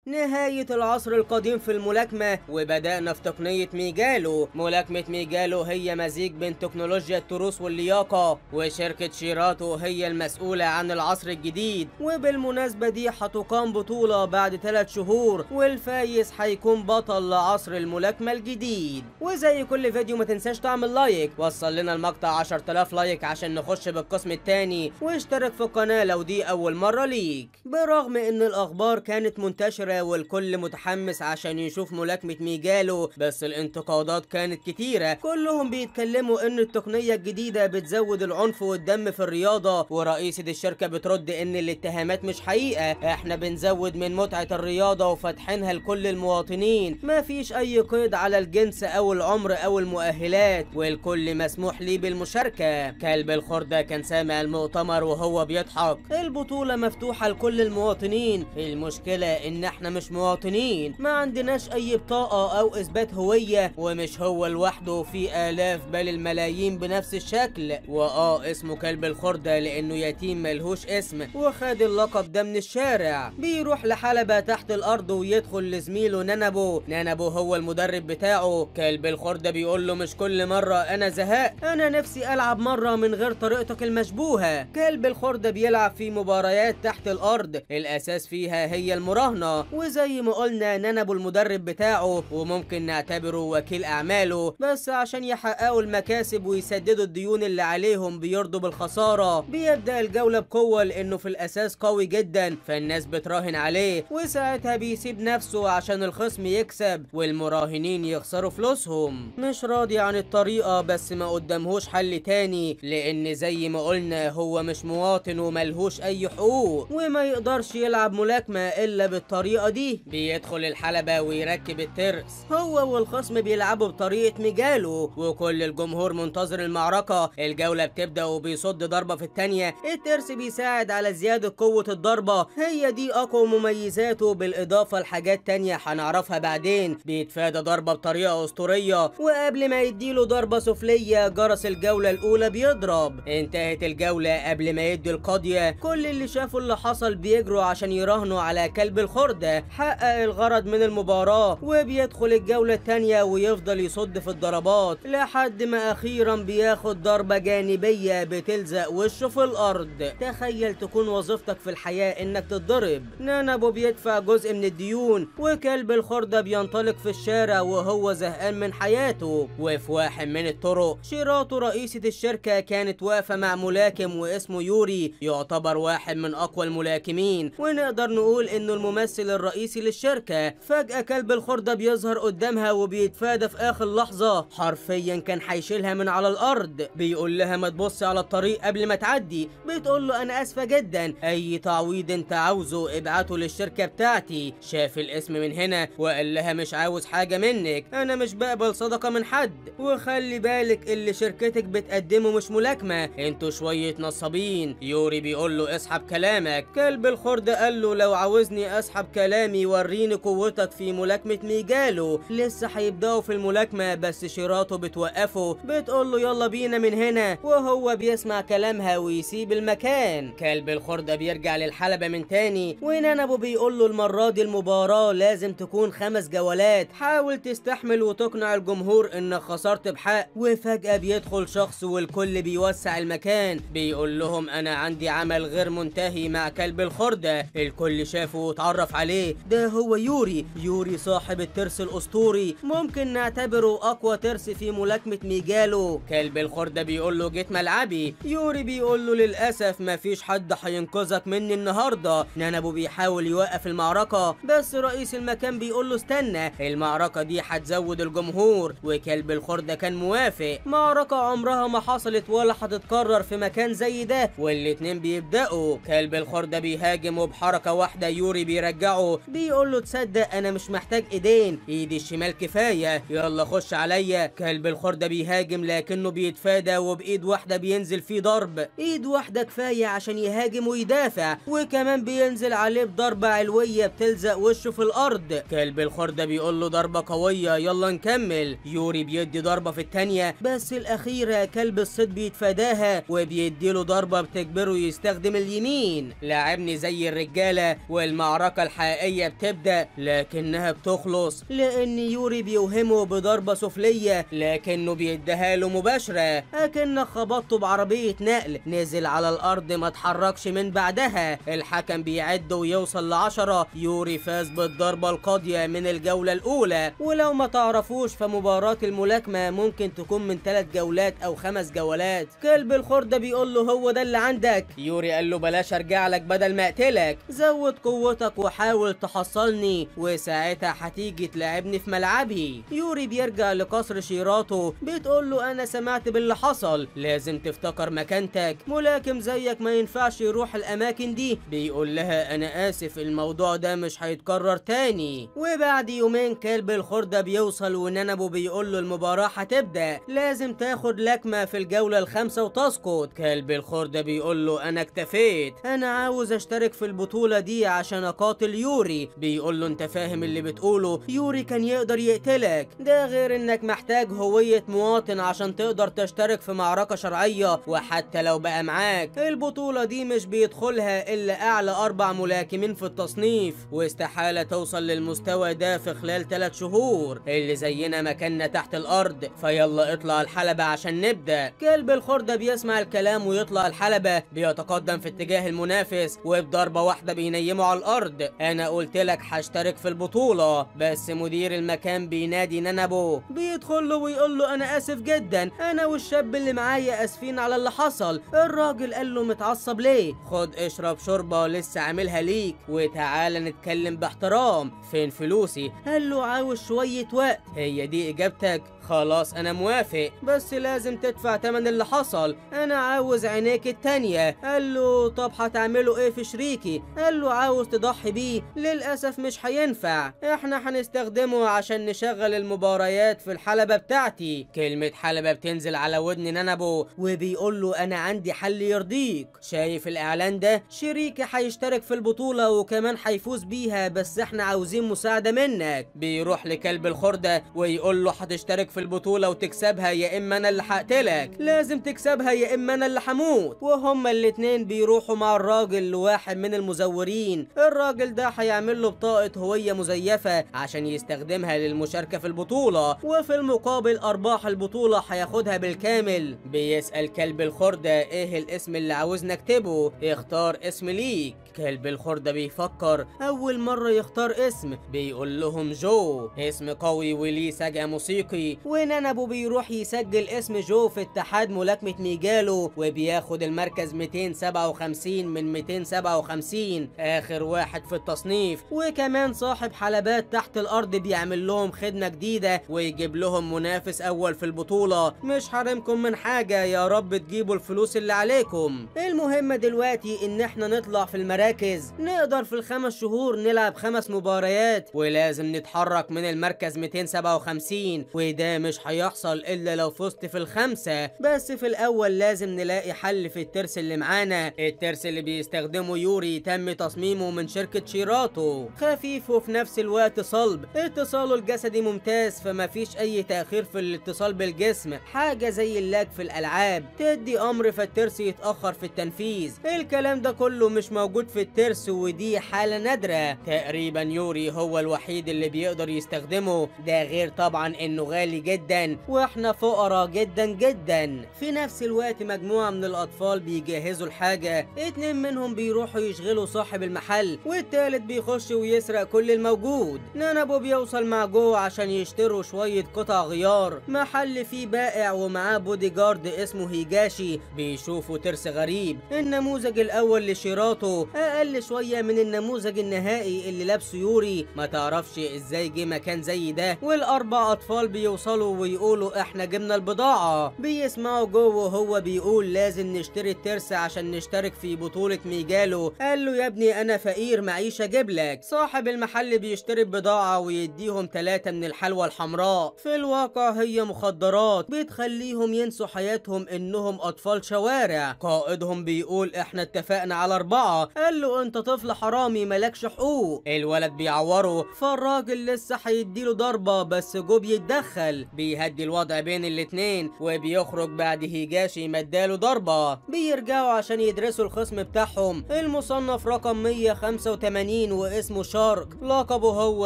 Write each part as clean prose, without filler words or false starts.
نهاية العصر القديم في الملاكمة، وبدأنا في تقنية ميجالو. ملاكمة ميجالو هي مزيج بين تكنولوجيا التروس واللياقة، وشركة شيراتو هي المسؤولة عن العصر الجديد. وبالمناسبة دي هتقام بطولة بعد 3 شهور، والفايز هيكون بطل لعصر الملاكمة الجديد. وزي كل فيديو ما تنساش تعمل like، وصل لنا المقطع 10,000 like عشان نخش بالقسم الثاني، واشترك في القناة لو دي أول مرة ليك. برغم ان الأخبار كانت منتشرة والكل متحمس عشان يشوف ملاكمة ميجالو، بس الانتقادات كانت كتيرة. كلهم بيتكلموا ان التقنية الجديدة بتزود العنف والدم في الرياضة، ورئيسة الشركة بترد ان الاتهامات مش حقيقة، احنا بنزود من متعة الرياضة وفاتحينها لكل المواطنين، مفيش اي قيد على الجنس او العمر او المؤهلات، والكل مسموح ليه بالمشاركة. كلب الخردة كان سامع المؤتمر وهو بيضحك، البطولة مفتوحة لكل المواطنين، المشكلة ان احنا مش مواطنين، ما عندناش اي بطاقة او اثبات هوية، ومش هو لوحده، في الاف بل الملايين بنفس الشكل. واه اسمه كلب الخردة لانه يتيم ملهوش اسم وخد اللقب ده من الشارع. بيروح لحلبة تحت الارض ويدخل لزميله نانابو، نانابو هو المدرب بتاعه. كلب الخردة بيقول له مش كل مرة انا زهقت، انا نفسي العب مرة من غير طريقتك المشبوهة. كلب الخردة بيلعب في مباريات تحت الارض الاساس فيها هي المراهنة، وزي ما قلنا نانابو المدرب بتاعه وممكن نعتبره وكيل اعماله، بس عشان يحققوا المكاسب ويسددوا الديون اللي عليهم بيرضوا بالخسارة. بيبدأ الجولة بقوة لانه في الاساس قوي جدا، فالناس بتراهن عليه، وساعتها بيسيب نفسه عشان الخصم يكسب والمراهنين يخسروا فلوسهم. مش راضي عن الطريقة بس ما قدامهوش حل تاني، لان زي ما قلنا هو مش مواطن وملهوش اي حقوق، وما يقدرش يلعب ملاكمة الا بالطريقة دي. بيدخل الحلبة ويركب الترس، هو والخصم بيلعبوا بطريقة ميجالو، وكل الجمهور منتظر المعركة. الجولة بتبدأ وبيصد ضربة في التانية، الترس بيساعد على زيادة قوة الضربة، هي دي أقوى مميزاته بالإضافة لحاجات تانية هنعرفها بعدين. بيتفادى ضربة بطريقة أسطورية، وقبل ما يديله ضربة سفلية جرس الجولة الأولى بيضرب. انتهت الجولة قبل ما يدي القاضية، كل اللي شافوا اللي حصل بيجروا عشان يراهنوا على كلب الخردة. حقق الغرض من المباراة وبيدخل الجولة التانية ويفضل يصد في الضربات لحد ما أخيرا بياخد ضربة جانبية بتلزق وشه في الأرض. تخيل تكون وظيفتك في الحياة إنك تتضرب. نانابو بيدفع جزء من الديون، وكلب الخردة بينطلق في الشارع وهو زهقان من حياته. وفي واحد من الطرق شيراتو رئيسة الشركة كانت واقفة مع ملاكم واسمه يوري، يعتبر واحد من أقوى الملاكمين ونقدر نقول إنه الممثل الرئيسي للشركة. فجأة كلب الخردة بيظهر قدامها وبيتفادى في آخر لحظة، حرفيا كان هيشيلها من على الأرض. بيقول لها ما تبصي على الطريق قبل ما تعدي، بتقول له أنا آسفة جدا، أي تعويض أنت عاوزه ابعته للشركة بتاعتي. شاف الاسم من هنا وقال لها مش عاوز حاجة منك، أنا مش بقبل صدقة من حد، وخلي بالك اللي شركتك بتقدمه مش ملاكمة، انتوا شوية نصابين. يوري بيقول له اسحب كلامك. كلب الخردة قال له لو عاوزني اسحب كلامي وريني قوتك في ملاكمة ميجالو. لسه هيبدأوا في الملاكمة بس شيراتو بتوقفه، بتقول له يلا بينا من هنا، وهو بيسمع كلامها ويسيب المكان. كلب الخردة بيرجع للحلبة من تاني، ونانابو بيقول له المرة دي المباراة لازم تكون 5 جولات، حاول تستحمل وتقنع الجمهور انك خسرت بحق. وفجأة بيدخل شخص والكل بيوسع المكان، بيقول لهم انا عندي عمل غير منتهي مع كلب الخردة. الكل شافه واتعرف عليه، ده هو يوري، يوري صاحب الترس الاسطوري، ممكن نعتبره اقوى ترس في ملاكمة ميجالو. كلب الخردة بيقول له جيت ملعبي، يوري بيقول له للاسف مفيش حد هينقذك مني النهارده. نانابو بيحاول يوقف المعركة بس رئيس المكان بيقول له استنى، المعركة دي هتزود الجمهور، وكلب الخردة كان موافق. معركة عمرها ما حصلت ولا هتتكرر في مكان زي ده، والاتنين بيبدأوا. كلب الخردة بيهاجم وبحركة واحدة يوري بيرجعه، بيقول له تصدق انا مش محتاج ايدين، ايدي الشمال كفاية، يلا خش عليا. كلب الخردة بيهاجم لكنه بيتفادى، وبايد واحدة بينزل فيه ضرب، ايد واحدة كفاية عشان يهاجم ويدافع، وكمان بينزل عليه بضربة علوية بتلزق وشه في الارض. كلب الخردة بيقول له ضربة قوية يلا نكمل. يوري بيدي ضربة في التانية بس الأخيرة كلب الصيد بيتفاداها وبيديله ضربة بتجبره يستخدم اليمين. لعبني زي الرجالة والمعركة الحقيقية الحقيقية بتبدأ، لكنها بتخلص لأن يوري بيوهمه بضربة سفلية لكنه بيديها له مباشرة، أكنك خبطته بعربية نقل، نزل على الأرض ما اتحركش من بعدها. الحكم بيعد ويوصل ل10. يوري فاز بالضربة القاضية من الجولة الأولى. ولو ما تعرفوش فمباراة الملاكمة ممكن تكون من 3 جولات أو 5 جولات. كلب الخردة بيقول له هو ده اللي عندك؟ يوري قال له بلاش ارجع لك بدل ما اقتلك، زود قوتك وحاول تحصلني وساعتها هتيجي تلاعبني في ملعبي. يوري بيرجع لقصر شيراتو، بتقول له انا سمعت باللي حصل، لازم تفتكر مكانتك، ملاكم زيك ما ينفعش يروح الاماكن دي. بيقول لها انا اسف، الموضوع ده مش هيتكرر تاني. وبعد يومين كلب الخردة بيوصل ونانابو بيقول له المباراة هتبدأ، لازم تاخد لكمة في الجولة الخامسة وتسقط. كلب الخردة بيقول له انا اكتفيت، انا عاوز اشترك في البطولة دي عشان اقاتل يوري. بيقول له انت فاهم اللي بتقوله؟ يوري كان يقدر يقتلك، ده غير انك محتاج هوية مواطن عشان تقدر تشترك في معركة شرعية، وحتى لو بقى معاك البطولة دي مش بيدخلها الا اعلى 4 ملاكمين في التصنيف، واستحالة توصل للمستوى ده في خلال 3 شهور، اللي زينا مكاننا تحت الارض، فيلا اطلع الحلبة عشان نبدأ. كلب الخردة بيسمع الكلام ويطلع الحلبة، بيتقدم في اتجاه المنافس وبضربة واحدة بينيمه على الارض. انا قلت لك هشترك في البطولة، بس مدير المكان بينادي نانابو، بيدخل له ويقول له انا اسف جدا، انا والشاب اللي معايا اسفين على اللي حصل. الراجل قال له متعصب ليه؟ خد اشرب شوربة لسه عاملها ليك وتعالى نتكلم باحترام. فين فلوسي؟ قال له عاوز شوية وقت. هي دي اجابتك؟ خلاص انا موافق، بس لازم تدفع تمن اللي حصل، انا عاوز عينيك التانية. قال له طب هتعملوا ايه في شريكي؟ قال له عاوز تضحي بيه؟ للاسف مش هينفع، احنا هنستخدمه عشان نشغل المباريات في الحلبة بتاعتي. كلمة حلبة بتنزل على ودن نانابو وبيقول له انا عندي حل يرضيك، شايف الاعلان ده؟ شريكي هيشترك في البطولة وكمان هيفوز بيها، بس احنا عاوزين مساعدة منك. بيروح لكلب الخردة ويقول له هتشترك في البطولة وتكسبها يا اما انا اللي هقتلك، لازم تكسبها يا اما انا اللي هموت. وهما الاتنين بيروحوا مع الراجل لواحد من المزورين، الراجل ده هيعمل له بطاقة هوية مزيفة عشان يستخدمها للمشاركة في البطولة، وفي المقابل ارباح البطولة هياخدها بالكامل. بيسأل كلب الخردة ايه الاسم اللي عاوزنا اكتبه؟ اختار اسم ليك. كلب الخردة بيفكر، اول مرة يختار اسم، بيقول لهم جو، اسم قوي وليه سجع موسيقي. ونانابو بيروح يسجل اسم جو في اتحاد ملاكمة ميجالو وبياخد المركز 257 من 257، اخر واحد في التصنيف. وكمان صاحب حلبات تحت الارض بيعمل لهم خدمة جديدة ويجيب لهم منافس اول في البطولة. مش حارمكم من حاجة، يا رب تجيبوا الفلوس اللي عليكم. المهم دلوقتي ان احنا نطلع في المراكز، نقدر في ال5 شهور نلعب 5 مباريات، ولازم نتحرك من المركز 257، وده مش هيحصل الا لو فزت في ال5. بس في الاول لازم نلاقي حل في الترس اللي معانا. الترس اللي بيستخدمه يوري تم تصميمه من شركة شيراتو، خفيف وفي نفس الوقت صلب، اتصاله الجسدي ممتاز فما فيش اي تأخير في الاتصال بالجسم، حاجة زي ال lag في الالعاب، تدي امر فالترس يتأخر في التنفيذ. الكلام ده كله مش موجود في الترس ودي حالة نادرة، تقريبا يوري هو الوحيد اللي بيقدر يستخدمه، ده غير طبعا انه غالي جدا واحنا فقراء جدا جدا. في نفس الوقت مجموعة من الاطفال بيجهزوا الحاجة، 2 منهم بيروحوا يشغلوا صاحب المحل والتالت بيخش ويسرق كل الموجود. نانابو بيوصل مع جو عشان يشتروا شوية قطع غيار، محل فيه بائع ومعاه بودي جارد اسمه هيجاشي. بيشوفوا ترس غريب، النموذج الاول لشيراتو اقل شوية من النموذج النهائي اللي لابسه يوري، ما تعرفش ازاي جه مكان زي ده. وال4 اطفال بيوصلوا ويقولوا احنا جبنا البضاعة. بيسمعوا جو وهو بيقول لازم نشتري الترس عشان نشترك في بطولة ميجالو. قال له يا ابني انا فقير معيش اجيب لك. صاحب المحل بيشتري البضاعة ويديهم 3 من الحلوى الحمراء، في الواقع هي مخدرات بتخليهم ينسوا حياتهم انهم اطفال شوارع. قائدهم بيقول احنا اتفقنا على 4، قال له انت طفل حرامي مالكش حقوق. الولد بيعوره فالراجل لسه هيديله ضربة بس جو بيتدخل، بيهدي الوضع بين الاتنين وبيخرج بعد هيجاشي ما اداله ضربة. بيرجعوا عشان يدرسوا الخصم بتاعهم المصنف رقم 185 سنين واسمه شارك، لقبه هو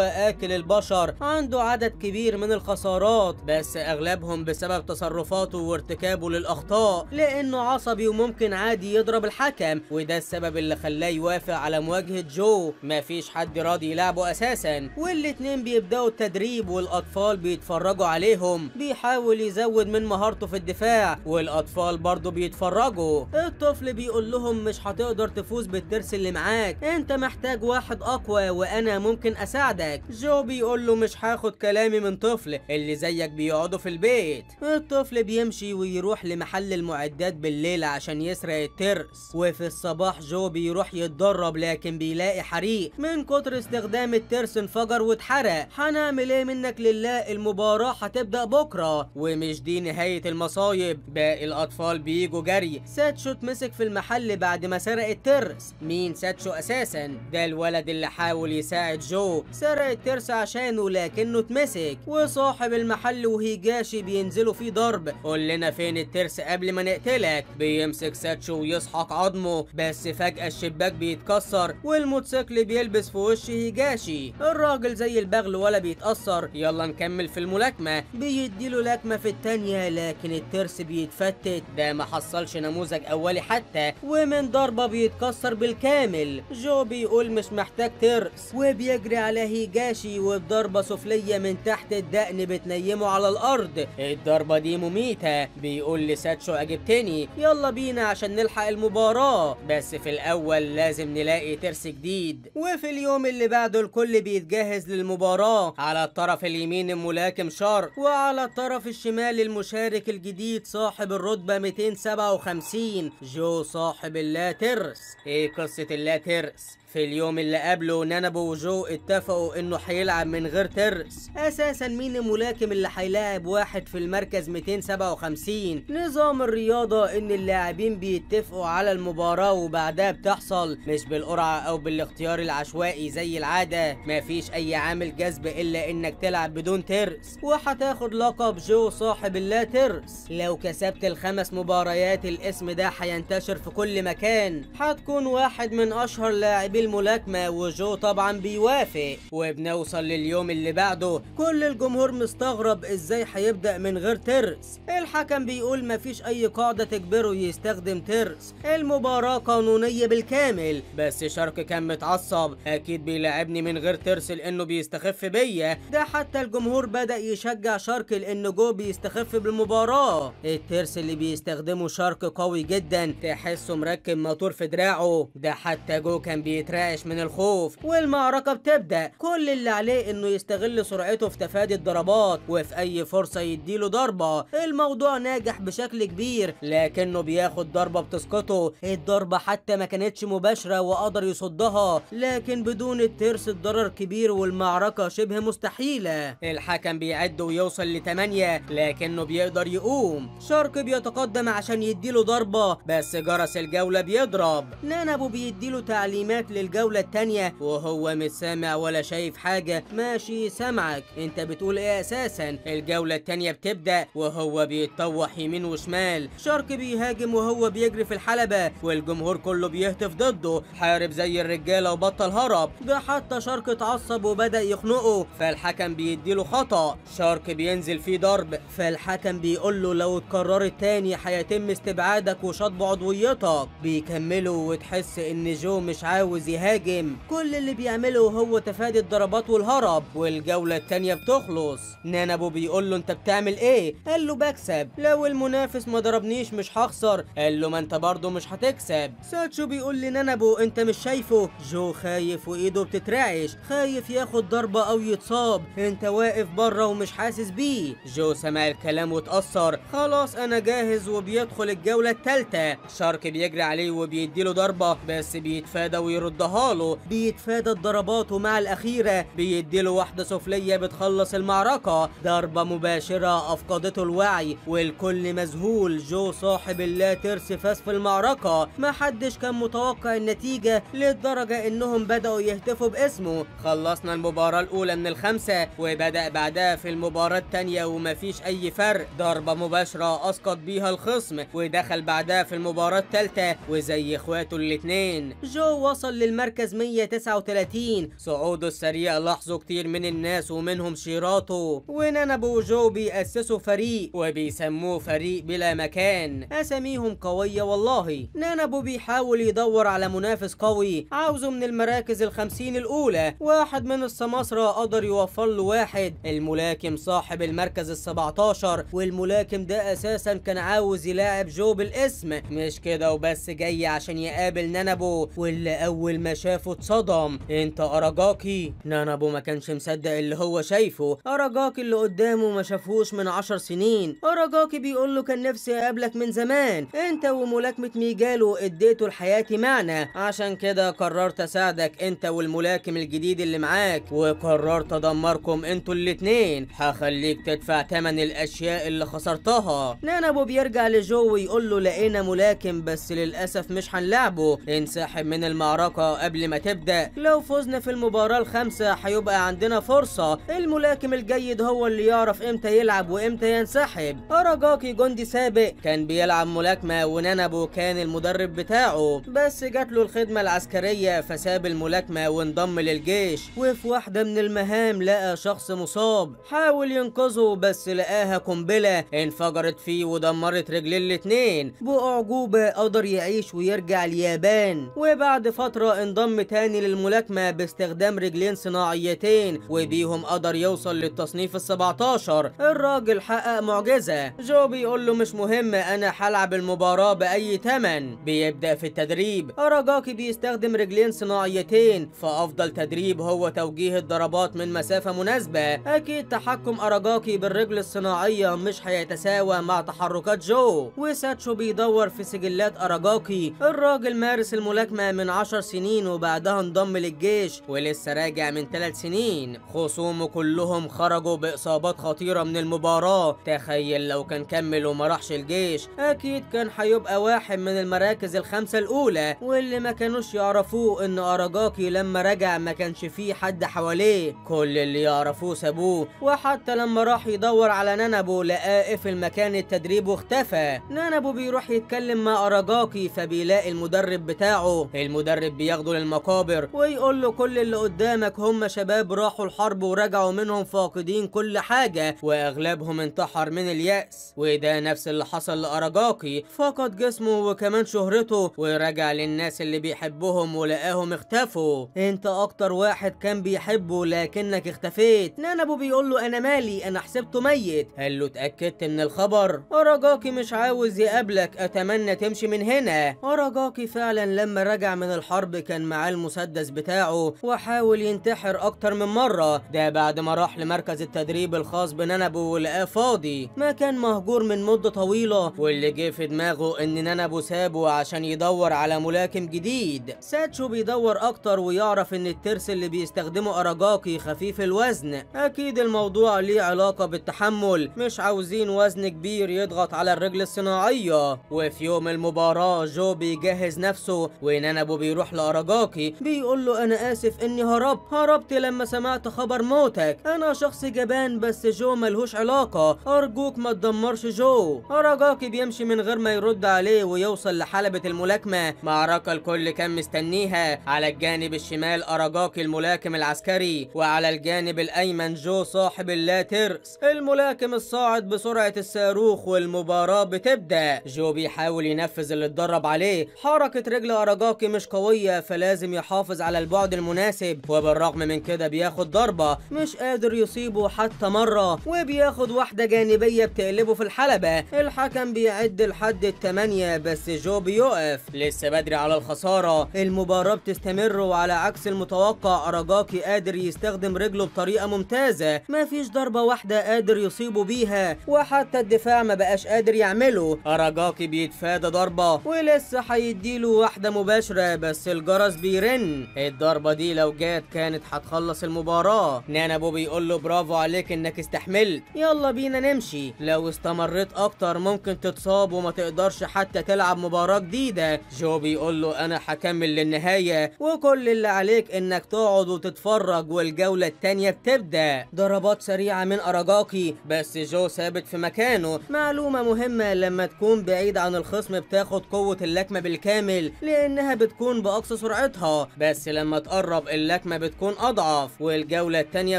آكل البشر. عنده عدد كبير من الخسارات بس اغلبهم بسبب تصرفاته وارتكابه للاخطاء، لانه عصبي وممكن عادي يضرب الحكم، وده السبب اللي خلاه يوافق على مواجهة جو. مفيش حد راضي يلعبه اساسا، والاتنين بيبداوا التدريب والاطفال بيتفرجوا عليهم. بيحاول يزود من مهارته في الدفاع والاطفال برضه بيتفرجوا. الطفل بيقول لهم مش هتقدر تفوز بالترس اللي معاك، انت محتاج واحد اقوى وانا ممكن اساعدك. جو بيقول له مش هاخد كلامي من طفل، اللي زيك بيقعدوا في البيت. الطفل بيمشي ويروح لمحل المعدات بالليل عشان يسرق الترس، وفي الصباح جو بيروح يتدرب لكن بيلاقي حريق من كتر استخدام الترس، انفجر واتحرق. هنعمل ايه منك لله، المباراة هتبدأ بكرة. ومش دي نهاية المصايب، باقي الاطفال بيجوا جري. ساتشو اتمسك في المحل بعد ما سرق الترس. مين ساتشو اساسا؟ ده الولد اللي حاول يساعد جو، سرق الترس عشانه لكنه اتمسك، وصاحب المحل وهيجاشي بينزلوا فيه ضرب. قول لنا فين الترس قبل ما نقتلك. بيمسك ساتشو ويسحق عظمه، بس فجأة الشباك بيتكسر والموتوسيكل بيلبس في وش هيجاشي. الراجل زي البغل ولا بيتأثر. يلا نكمل في الملاكمة. بيديله لكمة في التانية لكن الترس بيتفتت، ده ما حصلش نموذج اولي حتى، ومن ضربة بيتكسر بالكامل. جو بيقول مش محتاج ترس، وبيجري على هيجاشي وبضربة سفلية من تحت الدقن بتنيمه على الارض. الضربة دي مميتة. بيقول لساتشو اجبتني، يلا بينا عشان نلحق المباراة، بس في الاول لازم نلاقي ترس جديد. وفي اليوم اللي بعده الكل بيتجهز للمباراة. على الطرف اليمين الملاكم شارك، وعلى الطرف الشمال المشارك الجديد صاحب الرتبة 257 جو صاحب اللا ترس. ايه قصة اللا ترس؟ في اليوم اللي قبله نانابو وجو اتفقوا انه هيلعب من غير ترس. اساسا مين الملاكم اللي هيلاعب واحد في المركز 257؟ نظام الرياضة ان اللاعبين بيتفقوا على المباراة وبعدها بتحصل، مش بالقرعة او بالاختيار العشوائي زي العادة. مفيش اي عامل جذب الا انك تلعب بدون ترس، وهتاخد لقب جو صاحب اللا ترس. لو كسبت الخمس مباريات الاسم ده هينتشر في كل مكان، هتكون واحد من اشهر لاعبي الملاكمة، وجو طبعا بيوافق. وبنوصل لليوم اللي بعده، كل الجمهور مستغرب ازاي هيبدأ من غير ترس. الحكم بيقول مفيش اي قاعدة تجبره يستخدم ترس، المباراة قانونية بالكامل. بس شارك كان متعصب، اكيد بيلعبني من غير ترس لانه بيستخف بيا. ده حتى الجمهور بدأ يشجع شارك لانه جو بيستخف بالمباراة. الترس اللي بيستخدمه شارك قوي جدا، تحسه مركب موتور في دراعه، ده حتى جو كان بيترعش من الخوف. والمعركة بتبدأ، كل اللي عليه انه يستغل سرعته في تفادي الضربات وفي اي فرصة يديله ضربة. الموضوع ناجح بشكل كبير لكنه بياخد ضربة بتسقطه. الضربة حتى ما كانتش مباشرة وقدر يصدها، لكن بدون الترس الضرر كبير والمعركة شبه مستحيلة. الحكم بيعد ويوصل ل8 لكنه بيقدر يقوم. شارك بيتقدم عشان يديله ضربة بس جرس الجولة بيضرب. نانابو بيديله تعليمات للجولة التانية وهو مش سامع ولا شايف حاجة. ماشي سامعك، انت بتقول ايه اساسا؟ الجولة التانية بتبدأ وهو بيتطوح يمين وشمال. شارك بيهاجم وهو بيجري في الحلبة والجمهور كله بيهتف ضده، حارب زي الرجالة وبطل هرب. ده حتى شارك اتعصب وبدأ يخنقه فالحكم بيديله خطأ. شارك بينزل فيه ضرب فالحكم بيقول له لو اتكررت تاني هيتم استبعادك وشطب عضويتك. بيكملوا وتحس ان جو مش عاوز يهاجم، كل اللي بيعمله هو تفادي الضربات والهرب. والجولة التانية بتخلص. نانابو بيقول له انت بتعمل ايه؟ قال له بكسب، لو المنافس ما ضربنيش مش هخسر. قال له ما انت برضه مش هتكسب. ساتشو بيقول لنانابو انت مش شايفه؟ جو خايف وايده بتترعش، خايف ياخد ضربة او يتصاب، انت واقف بره ومش حاسس بيه. جو سمع الكلام واتأثر، خلاص انا جاهز، وبيدخل الجولة التالتة. شارك بيجري عليه وبيديله ضربة بس بيتفادى ويردها له، بيتفادى الضربات ومع الأخيرة بيديله واحدة سفلية بتخلص المعركة. ضربة مباشرة أفقدته الوعي والكل مذهول. جو صاحب اللا ترس فاز في المعركة، محدش كان متوقع النتيجة للدرجة انهم بدأوا يهتفوا باسمه. خلصنا المباراة الأولى من الخمسة وبدأ بعدها في المباراة الثانية ومفيش أي فرق. ضربة مباشرة أسقط بيها الخصم ودخل بعدها في المباراة الثالثة وزي اخواته الاتنين. جو وصل للمركز 139. صعوده السريع لاحظوا كتير من الناس ومنهم شيراتو ونانابو وجو بيأسسوا فريق وبيسموه فريق بلا مكان، اساميهم قوية والله. نانابو بيحاول يدور على منافس قوي عاوزه من المراكز 50 الأولى، واحد من السماسرة قدر يوفر له واحد، الملاكم صاحب المركز 17، والملاكم ده اساسا كان عاوز يلاعب جو بالاسم، مش كده وبس، جاي عشان يقابل نانابو، واللي اول ما شافه اتصدم. انت اراجاكي؟ نانابو ما كانش مصدق اللي هو شايفه، اراجاكي اللي قدامه ما شافهوش من 10 سنين. اراجاكي بيقول له كان نفسي اقابلك من زمان، انت وملاكمة ميجالو اديته لحياتي معنى، عشان كده قررت اساعدك انت والملاكم الجديد اللي معاك، وقررت ادمركم انتوا الاتنين، هخليك تدفع تمن الاشياء اللي خسرتها. نانابو بيرجع لجو ويقول له لقينا ملاكم بس للاسف مش هنلعبه، انسحب من المعركة قبل ما تبدأ، لو فزنا في المباراة الخامسة هيبقى عندنا فرصة، الملاكم الجيد هو اللي يعرف امتى يلعب وامتى ينسحب. اراجاكي جندي سابق كان بيلعب ملاكمة ونانابو كان المدرب بتاعه، بس جات له الخدمة العسكرية فساب الملاكمة وانضم للجيش، وفي واحدة من المهام لقى شخص مصاب، حاول ينقذه بس لقاها قنبلة انفجرت فيه ودمرت رجليه الاتنين. بأعجوبة قدر يعيش ويرجع اليابان، وبعد فترة انضم تاني للملاكمة باستخدام رجلين صناعيتين، وبيهم قدر يوصل للتصنيف 17. الراجل حقق معجزة. جو بيقول له مش مهم، انا هلعب المباراة بأي تمن. بيبدأ في التدريب. اراجاكي بيستخدم رجلين صناعيتين، فأفضل تدريب هو توجيه الضربات من مسافة مناسبة. اكيد تحكم اراجاكي بالرجل الصناعية مش هيتساوى مع تحركات جو. وساتشو بيدور في سجلات اراجاكي، الراجل مارس الملاكمة من 10 سنين وبعدها انضم للجيش ولسه راجع من 3 سنين. خصومه كلهم خرجوا بإصابات خطيرة من المباراة، تخيل لو كان كمل وما راحش الجيش اكيد كان هيبقى واحد من المراكز 5 الأولى. واللي ما كانوش يعرفوه ان اراجاكي لما رجع ما كانش فيه حد حواليه، كل اللي يعرفوه سابوه، وحتى لما راح يدور على نانابو لقاه قفل مكان التدريب واختفى. نانابو بيروح يتكلم مع اراجاكي فبيلاقي المدرب بتاعه، المدرب بياخده للمقابر ويقول له كل اللي قدامك هم شباب راحوا الحرب ورجعوا منهم فاقدين كل حاجة، واغلبهم انتحر من اليأس، وده نفس اللي حصل لأراجاكي، فقد جسمه وكمان شهرته ورجع للناس اللي بيحبهم ولقاهم اختفوا. انت اكتر واحد كان بيحبه لكنك اختفيت. نانابو بيقول له انا مالي، انا حسبته ميت. قال له اتأكدت من الخبر؟ أراجاكي مش عاوز يقابلك، اتمنى تمشي من هنا. أراجاكي فعلا لما رجع من الحرب كان معاه المسدس بتاعه وحاول ينتحر اكتر من مرة، ده بعد ما راح لمركز التدريب الخاص بنانابو ولقاه فاضي، ما كان مهجور من مدة طويلة، واللي جه في دماغه ان نانابو سابه عشان يدور على ملاكم جديد. ساتشو بيدور اكتر ويعرف ان الترس اللي بيستخدمه أراجاكي خفيف الوزن، اكيد الموضوع ليه علاقة بالتحمل، مش عاوزين وزن كبير يضغط على الرجل الصناعية. وفي يوم المباراة جو بيجهز نفسه ونانابو بيروح لأراجاكي بيقول له انا اسف اني هربت لما سمعت خبر موتك، انا شخص جبان بس جو ملهوش علاقة، ارجوك ما تدمرش جو. أراجاكي بيمشي من غير ما يرد عليه ويوصل لحلبة الملاكمة، معركة الكل كان مستنيها. على الجانب الشمال أراجاكي الملاكم العسكري، وعلى الجانب الايمن جو صاحب اللا ترس الملاكم الصاعد بسرعة الصاروخ، والمباراة بتبدأ. جو بيحاول ينفذ اللي اتدرب عليه، حركة رجل أراجاكي مش قوية فلازم يحافظ على البعد المناسب، وبالرغم من كده بياخد ضربة مش قادر يصيبه حتى مرة، وبياخد واحدة جانبية بتقلبه في الحلبة. الحكم بيعد لحد 8 بس جو بيقف، لسه بدري على الخسارة. المباراة بتستمر وعلى عكس المتوقع أراجاكي قادر يستخدم رجله بطريقة ممتازة، مفيش ضربة واحدة قادر يصيبه بيها، وحتى الدفاع ما بقاش قادر يعمله. أراجاكي بيتفادى ضربة ولسه هيديله واحدة مباشرة بس الجرس بيرن، الضربة دي لو جات كانت هتخلص المباراة. نانابو بيقول له برافو عليك انك استحملت، يلا بينا نمشي، لو استمريت اكتر ممكن تتصاب وما تقدرش حتى تلعب مباراة جديدة. جو بيقول له انا هكمل للنهاية وكل اللي عليك انك تقعد وتتفرج، والجولة التانية بتبدأ. ضربات سريعة من أراجاكي بس جو ثابت في مكانه. معلومة مهمة، لما تكون بعيد عن الخصم بتاخد قوة اللكمة بالكامل لانها بتكون باقصى سرعتها، بس لما تقرب اللكمة بتكون اضعف والجولة التانية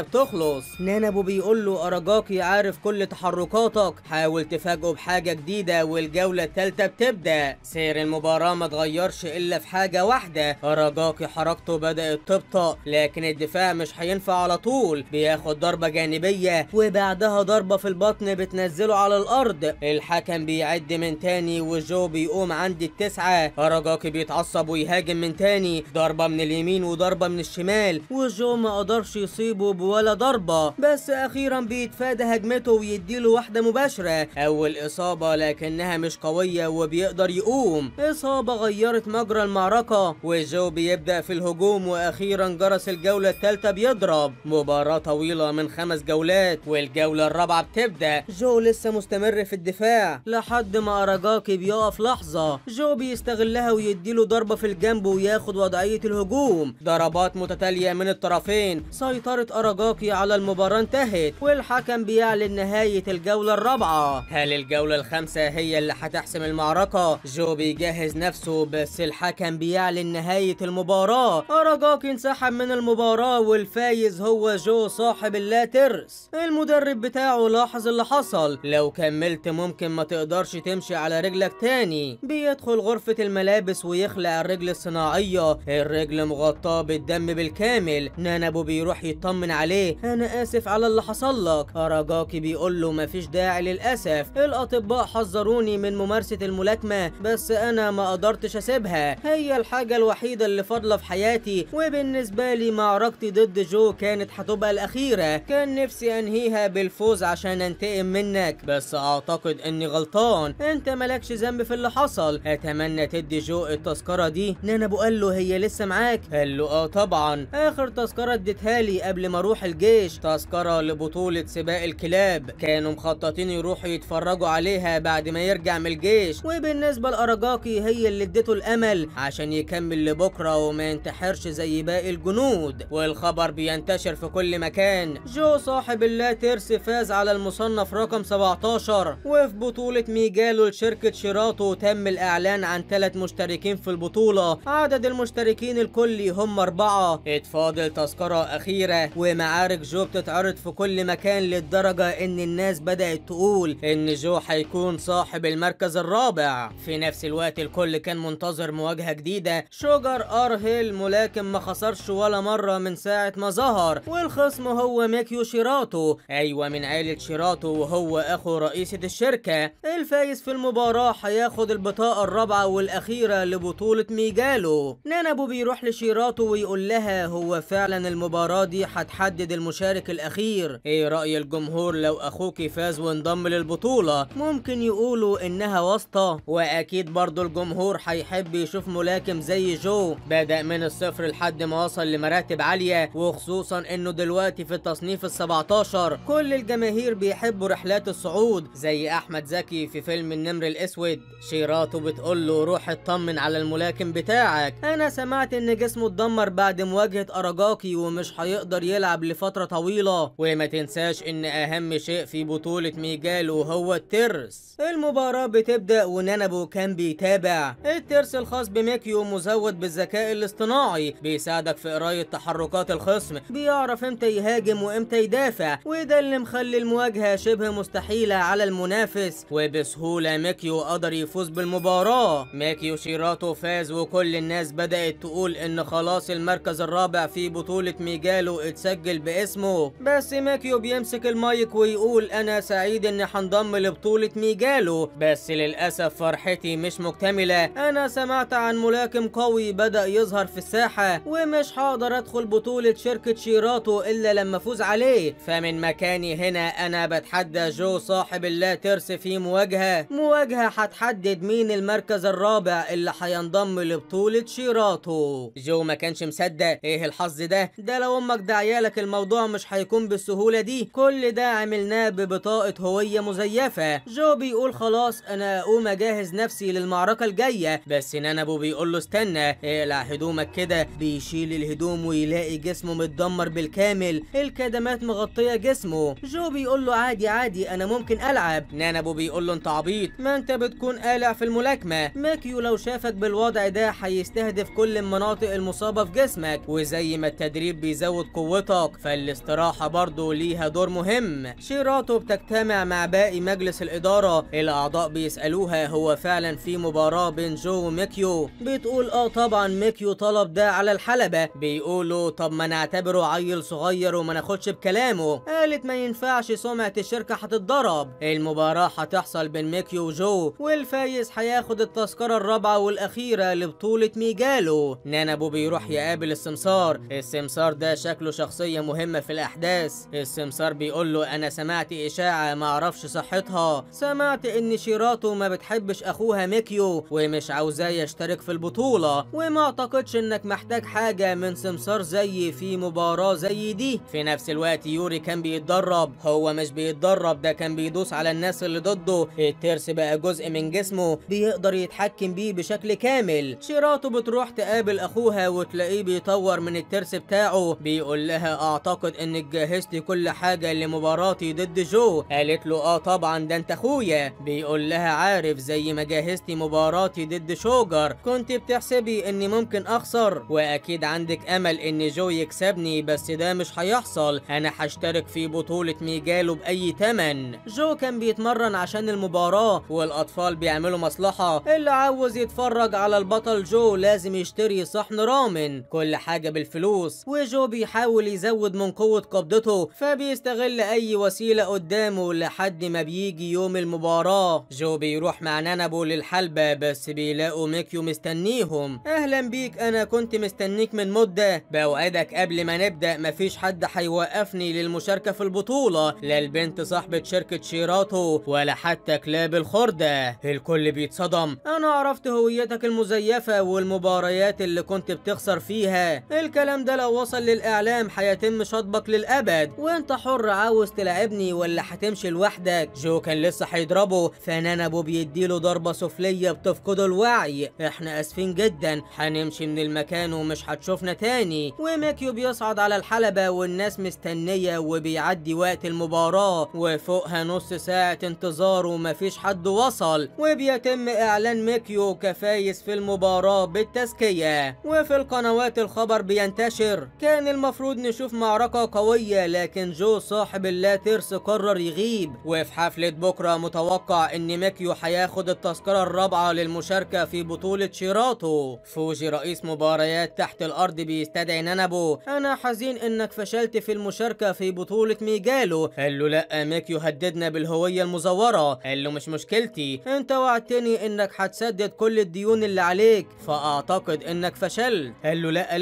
بتخلص. نانابو بيقول له اراجاكي عارف كل تحركاتك، حاول تفاجئه بحاجة جديدة، والجولة التالتة بتبدأ. سير المباراة ما اتغيرش الا في حاجة واحدة، اراجاكي حركته بدأت تبطأ، لكن الدفاع مش هينفع على طول، بياخد ضربة جانبية وبعدها ضربة في البطن بتنزله على الارض. الحكم بيعد من تاني وجو بيقوم عند 9. اراجاكي بيتعصب ويهاجم من تاني، ضربة من اليمين وضربة من الشمال، وجو ما قدرش يصيبه بولا ضربة، بس اخيرا بيتفادى هجمته ويديله واحدة مباشرة. اول اصابة لكنها مش قوية وبيقدر يقوم، اصابة غيرت مجرى المعركة، وجو بيبدأ في الهجوم، واخيرا جرس الجولة الثالثة بيضرب. مباراة طويلة من 5 جولات والجولة الرابعة بتبدأ. جو لسه مستمر في الدفاع لحد ما اراجاكي بيقف لحظة، جو بيستغلها ويديله ضربة في الجنب وياخد وضعية الهجوم. ضربات متتالية من الطرفين، سيطرة اراجاكي على المباراة انتهت، والحكم بيعلن نهاية الجولة الرابعة. هل الجولة الخامسة هي اللي هتحسم المعركة؟ جو بيجهز نفسه بس الحكم بيعلن نهاية المباراة. اراجاكي انسحب من المباراة والفايز هو جو صاحب اللا ترس. المدرب بتاعه لاحظ اللي حصل، لو كملت ممكن ما تقدرش تمشي على رجلك تاني. بيدخل غرفة الملابس ويخلع الرجل الصناعية، الرجل مغطاة بالدم بالكامل. نانابو بيروح يطمن عليه، انا اسف على اللي حصل لك. اراجاكي بيقول له مفيش داعي للاسف، الاطباء حذروني من ممارسة الملاكمة بس انا ما قدرتش اسيبها، هي الحاجة الوحيدة اللي فاضلة في حياتي، وبالنسبة لي معركتي ضد جو كانت هتبقى الاخيرة، كان نفسي انهيها بالفوز عشان انتقم منك، بس اعتقد اني غلطان، انت مالكش ذنب في اللي حصل، اتمنى تدي جو التذكرة دي. نانابو قال له هي لسه معاك؟ قال له اه طبعا، اخر تذكرة اديتها لي قبل ما اروح الجيش، تذكرة لبطولة سباق الكلاب، كانوا مخططين يروحوا يتفرجوا عليها بعد ما يرجع من الجيش، وبالنسبة لأراجاكي هي اللي اديته الامل عشان يكمل لبكرة وما ينتحرش زي باقي الجنود. والخبر بينتشر في كل مكان، جو صاحب اللا ترس فاز على المصنف رقم 17، وفي بطولة ميجالو لشركة شيراتو تم الإعلان عن 3 مشتركين في البطولة، عدد المشتركين الكلي هم 4، اتفاضل تذكرة أخيرة، ومعارك جو بتتعرض في كل مكان للدرجة إن الناس بدأت تقول إن جو هيكون صاحب المركز الرابع. في نفس الوقت الكل كان منتظر مواجهة جديدة، شوجر أرهيل ملاكم ما خسرش ولا مرة من ساعة ما ظهر، والخصم هو ميكيو شيراتو، أيوة من عائلة شيراتو وهو أخو رئيسة الشركة. الفايز في المباراة هياخد البطاقة الرابعة والأخيرة لبطولة ميجالو. نانابو بيروح لشيراتو ويقول لها هو فعلا المباراة دي هتحدد المشارك الأخير، ايه رأي الجمهور لو أخوكي فاز وانضم للبطولة؟ ممكن يقولوا إنها واسطة، وأكيد برضو الجمهور هيحب يشوف ملاكم زي جو بدأ من الصفر لحد ما وصل لمراتب عالية، وخصوصا إنه دلوقتي في التصنيف ال17. كل الجماهير بيحبوا رحلات الصعود زي أحمد زكي في فيلم النمر الأسود. شيراتو بتقول له روح اطمن على الملاكم بتاعك، أنا سمعت إن جسمه اتدمر بعد مواجهة أراجاكي ومش هيقدر يلعب لفترة طويلة، وما تنساش إن أهم شيء في بطولة ميجالو هو الترس. المباراة بتبدأ ونانابو كان بيتابع. الترس الخاص بميكيو مزود بالذكاء الاصطناعي، بيساعدك في قراية تحركات الخصم، بيعرف امتى يهاجم وامتى يدافع، وده اللي مخلي المواجهة شبه مستحيلة على المنافس، وبسهولة ميكيو قدر يفوز بالمباراة. ميكيو شيراتو فاز وكل الناس بدأت تقول ان خلاص المركز الرابع في بطولة ميجالو اتسجل باسمه، بس ميكيو بيمسك المايك ويقول انا سعيد اني هنضم لبطولة ميجالو، بس للأسف فرحتي مش مكتملة، انا سمعت عن ملاكم قوي بدأ يظهر في الساحة ومش هقدر ادخل بطولة شركة شيراتو الا لما افوز عليه، فمن مكاني هنا انا بتحدى جو صاحب اللا ترس في مواجهة هتحدد مين المركز الرابع اللي هينضم لبطولة شيراتو. جو ما كانش مصدق، ايه الحظ ده؟ ده لو امك ده عيالك الموضوع مش هيكون بالسهولة دي، كل ده عملناه ببطاقة هوية مزيفة. جو بيقول خلاص انا اقوم اجهز نفسي للمعركة الجاية، بس نانابو بيقول له استنى اقلع هدومك كده. بيشيل الهدوم ويلاقي جسمه متدمر بالكامل، الكدمات مغطية جسمه. جو بيقول له عادي عادي انا ممكن العب. نانابو بيقول له انت عبيط، ما انت بتكون قالع في الملاكمة، ميكيو لو شافك بالوضع ده هيستهدف بتستهدف كل المناطق المصابة في جسمك، وزي ما التدريب بيزود قوتك فالاستراحة برضه ليها دور مهم. شيراتو بتجتمع مع باقي مجلس الإدارة، الأعضاء بيسألوها هو فعلا في مباراة بين جو وميكيو؟ بتقول اه طبعا، ميكيو طلب ده على الحلبة. بيقولوا طب ما نعتبره عيل صغير وما ناخدش بكلامه. قالت ما ينفعش، سمعة الشركة هتتضرب. المباراة هتحصل بين ميكيو وجو، والفايز هياخد التذكرة الرابعة والأخيرة لبطولة ميجالو. نانابو بيروح يقابل السمسار، السمسار ده شكله شخصية مهمة في الأحداث. السمسار بيقول له أنا سمعت إشاعة ما اعرفش صحتها، سمعت إن شيراتو ما بتحبش أخوها ميكيو ومش عاوزاه يشترك في البطولة، وما اعتقدش إنك محتاج حاجة من سمسار زيي في مباراة زي دي. في نفس الوقت يوري كان بيتدرب، هو مش بيتدرب، ده كان بيدوس على الناس اللي ضده. الترس بقى جزء من جسمه بيقدر يتحكم بيه بشكل كامل. شيراتو بتروح تقابل اخوها وتلاقيه بيطور من الترس بتاعه، بيقول لها اعتقد انك جهزتي كل حاجة لمباراتي ضد جو. قالت له اه طبعا ده انت اخويا. بيقول لها عارف زي ما جهزتي مباراتي ضد شوجر كنت بتحسبي اني ممكن اخسر، واكيد عندك امل ان جو يكسبني، بس ده مش هيحصل، انا هشترك في بطولة ميجالو باي تمن. جو كان بيتمرن عشان المباراة، والاطفال بيعملوا مصلحة، اللي عاوز يتفرج على البطل جو لازم يشتري صحن رامن، كل حاجة بالفلوس. وجو بيحاول يزود من قوة قبضته فبيستغل اي وسيلة قدامه لحد ما بيجي يوم المباراة. جو بيروح مع نانابو للحلبة، بس بيلاقوا ميكيو مستنيهم. اهلا بيك، انا كنت مستنيك من مدة، بوعدك قبل ما نبدأ مفيش حد هيوقفني للمشاركة في البطولة، لا البنت صاحبة شركة شيراتو ولا حتى كلاب الخردة. الكل بيتصدم، انا عرفت هويتك المزيفة والمباريات اللي كنت بتخسر فيها، الكلام ده لو وصل للاعلام هيتم شطبك للابد، وانت حر عاوز تلعبني ولا هتمشي لوحدك. جو كان لسه هيضربه فنانابو بيديله ضربة سفلية بتفقده الوعي. احنا اسفين جدا، هنمشي من المكان ومش هتشوفنا تاني. وميكيو بيصعد على الحلبة والناس مستنية، وبيعدي وقت المباراة وفوقها نص ساعة انتظار ومفيش حد وصل، وبيتم اعلان ميكيو كفايز في المباراة بالتزكية. وفي القنوات الخبر بينتشر، كان المفروض نشوف معركة قوية لكن جو صاحب اللاترس قرر يغيب. وفي حفلة بكرة متوقع ان ميكيو هياخد التذكرة الرابعة للمشاركة في بطولة شيراتو. فوجي رئيس مباريات تحت الارض بيستدعي نانابو، انا حزين انك فشلت في المشاركة في بطولة ميجالو. قال له لا، ميكيو هددنا بالهوية المزورة. قال له مش مشكلتي، انت وعدتني انك هتسدد كل الديون اللي عليك فاعتقد انك فشلت. قال له لا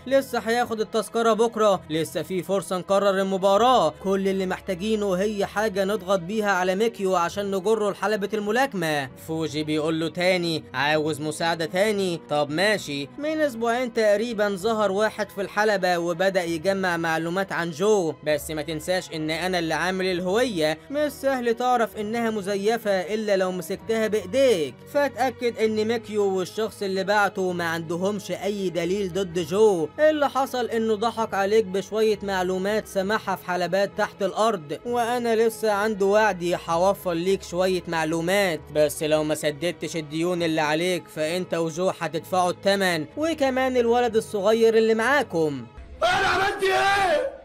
لسه هياخد التذكرة بكرة، لسه في فرصة نكرر المباراة، كل اللي محتاجينه هي حاجة نضغط بيها على ميكيو عشان نجره لحلبة الملاكمة. فوجي بيقول له تاني عاوز مساعدة تاني، طب ماشي. من اسبوعين تقريبا ظهر واحد في الحلبة وبدأ يجمع معلومات عن جو، بس ما تنساش ان انا اللي عامل الهوية، مش سهل تعرف انها مزيفة الا لو مسكتها بايديك. فاتأكد ان ميكيو والشخص اللي بعته ما عندهمش اي دليل ضد جو، اللي حصل انه ضحك عليك بشوية معلومات سمعها في حلبات تحت الارض، وانا لسه عند وعدي هوفر ليك شوية معلومات، بس لو ما سددتش الديون اللي عليك فانت وجو هتدفعوا الثمن، وكمان الولد الصغير اللي معاكم. انا عملت ايه؟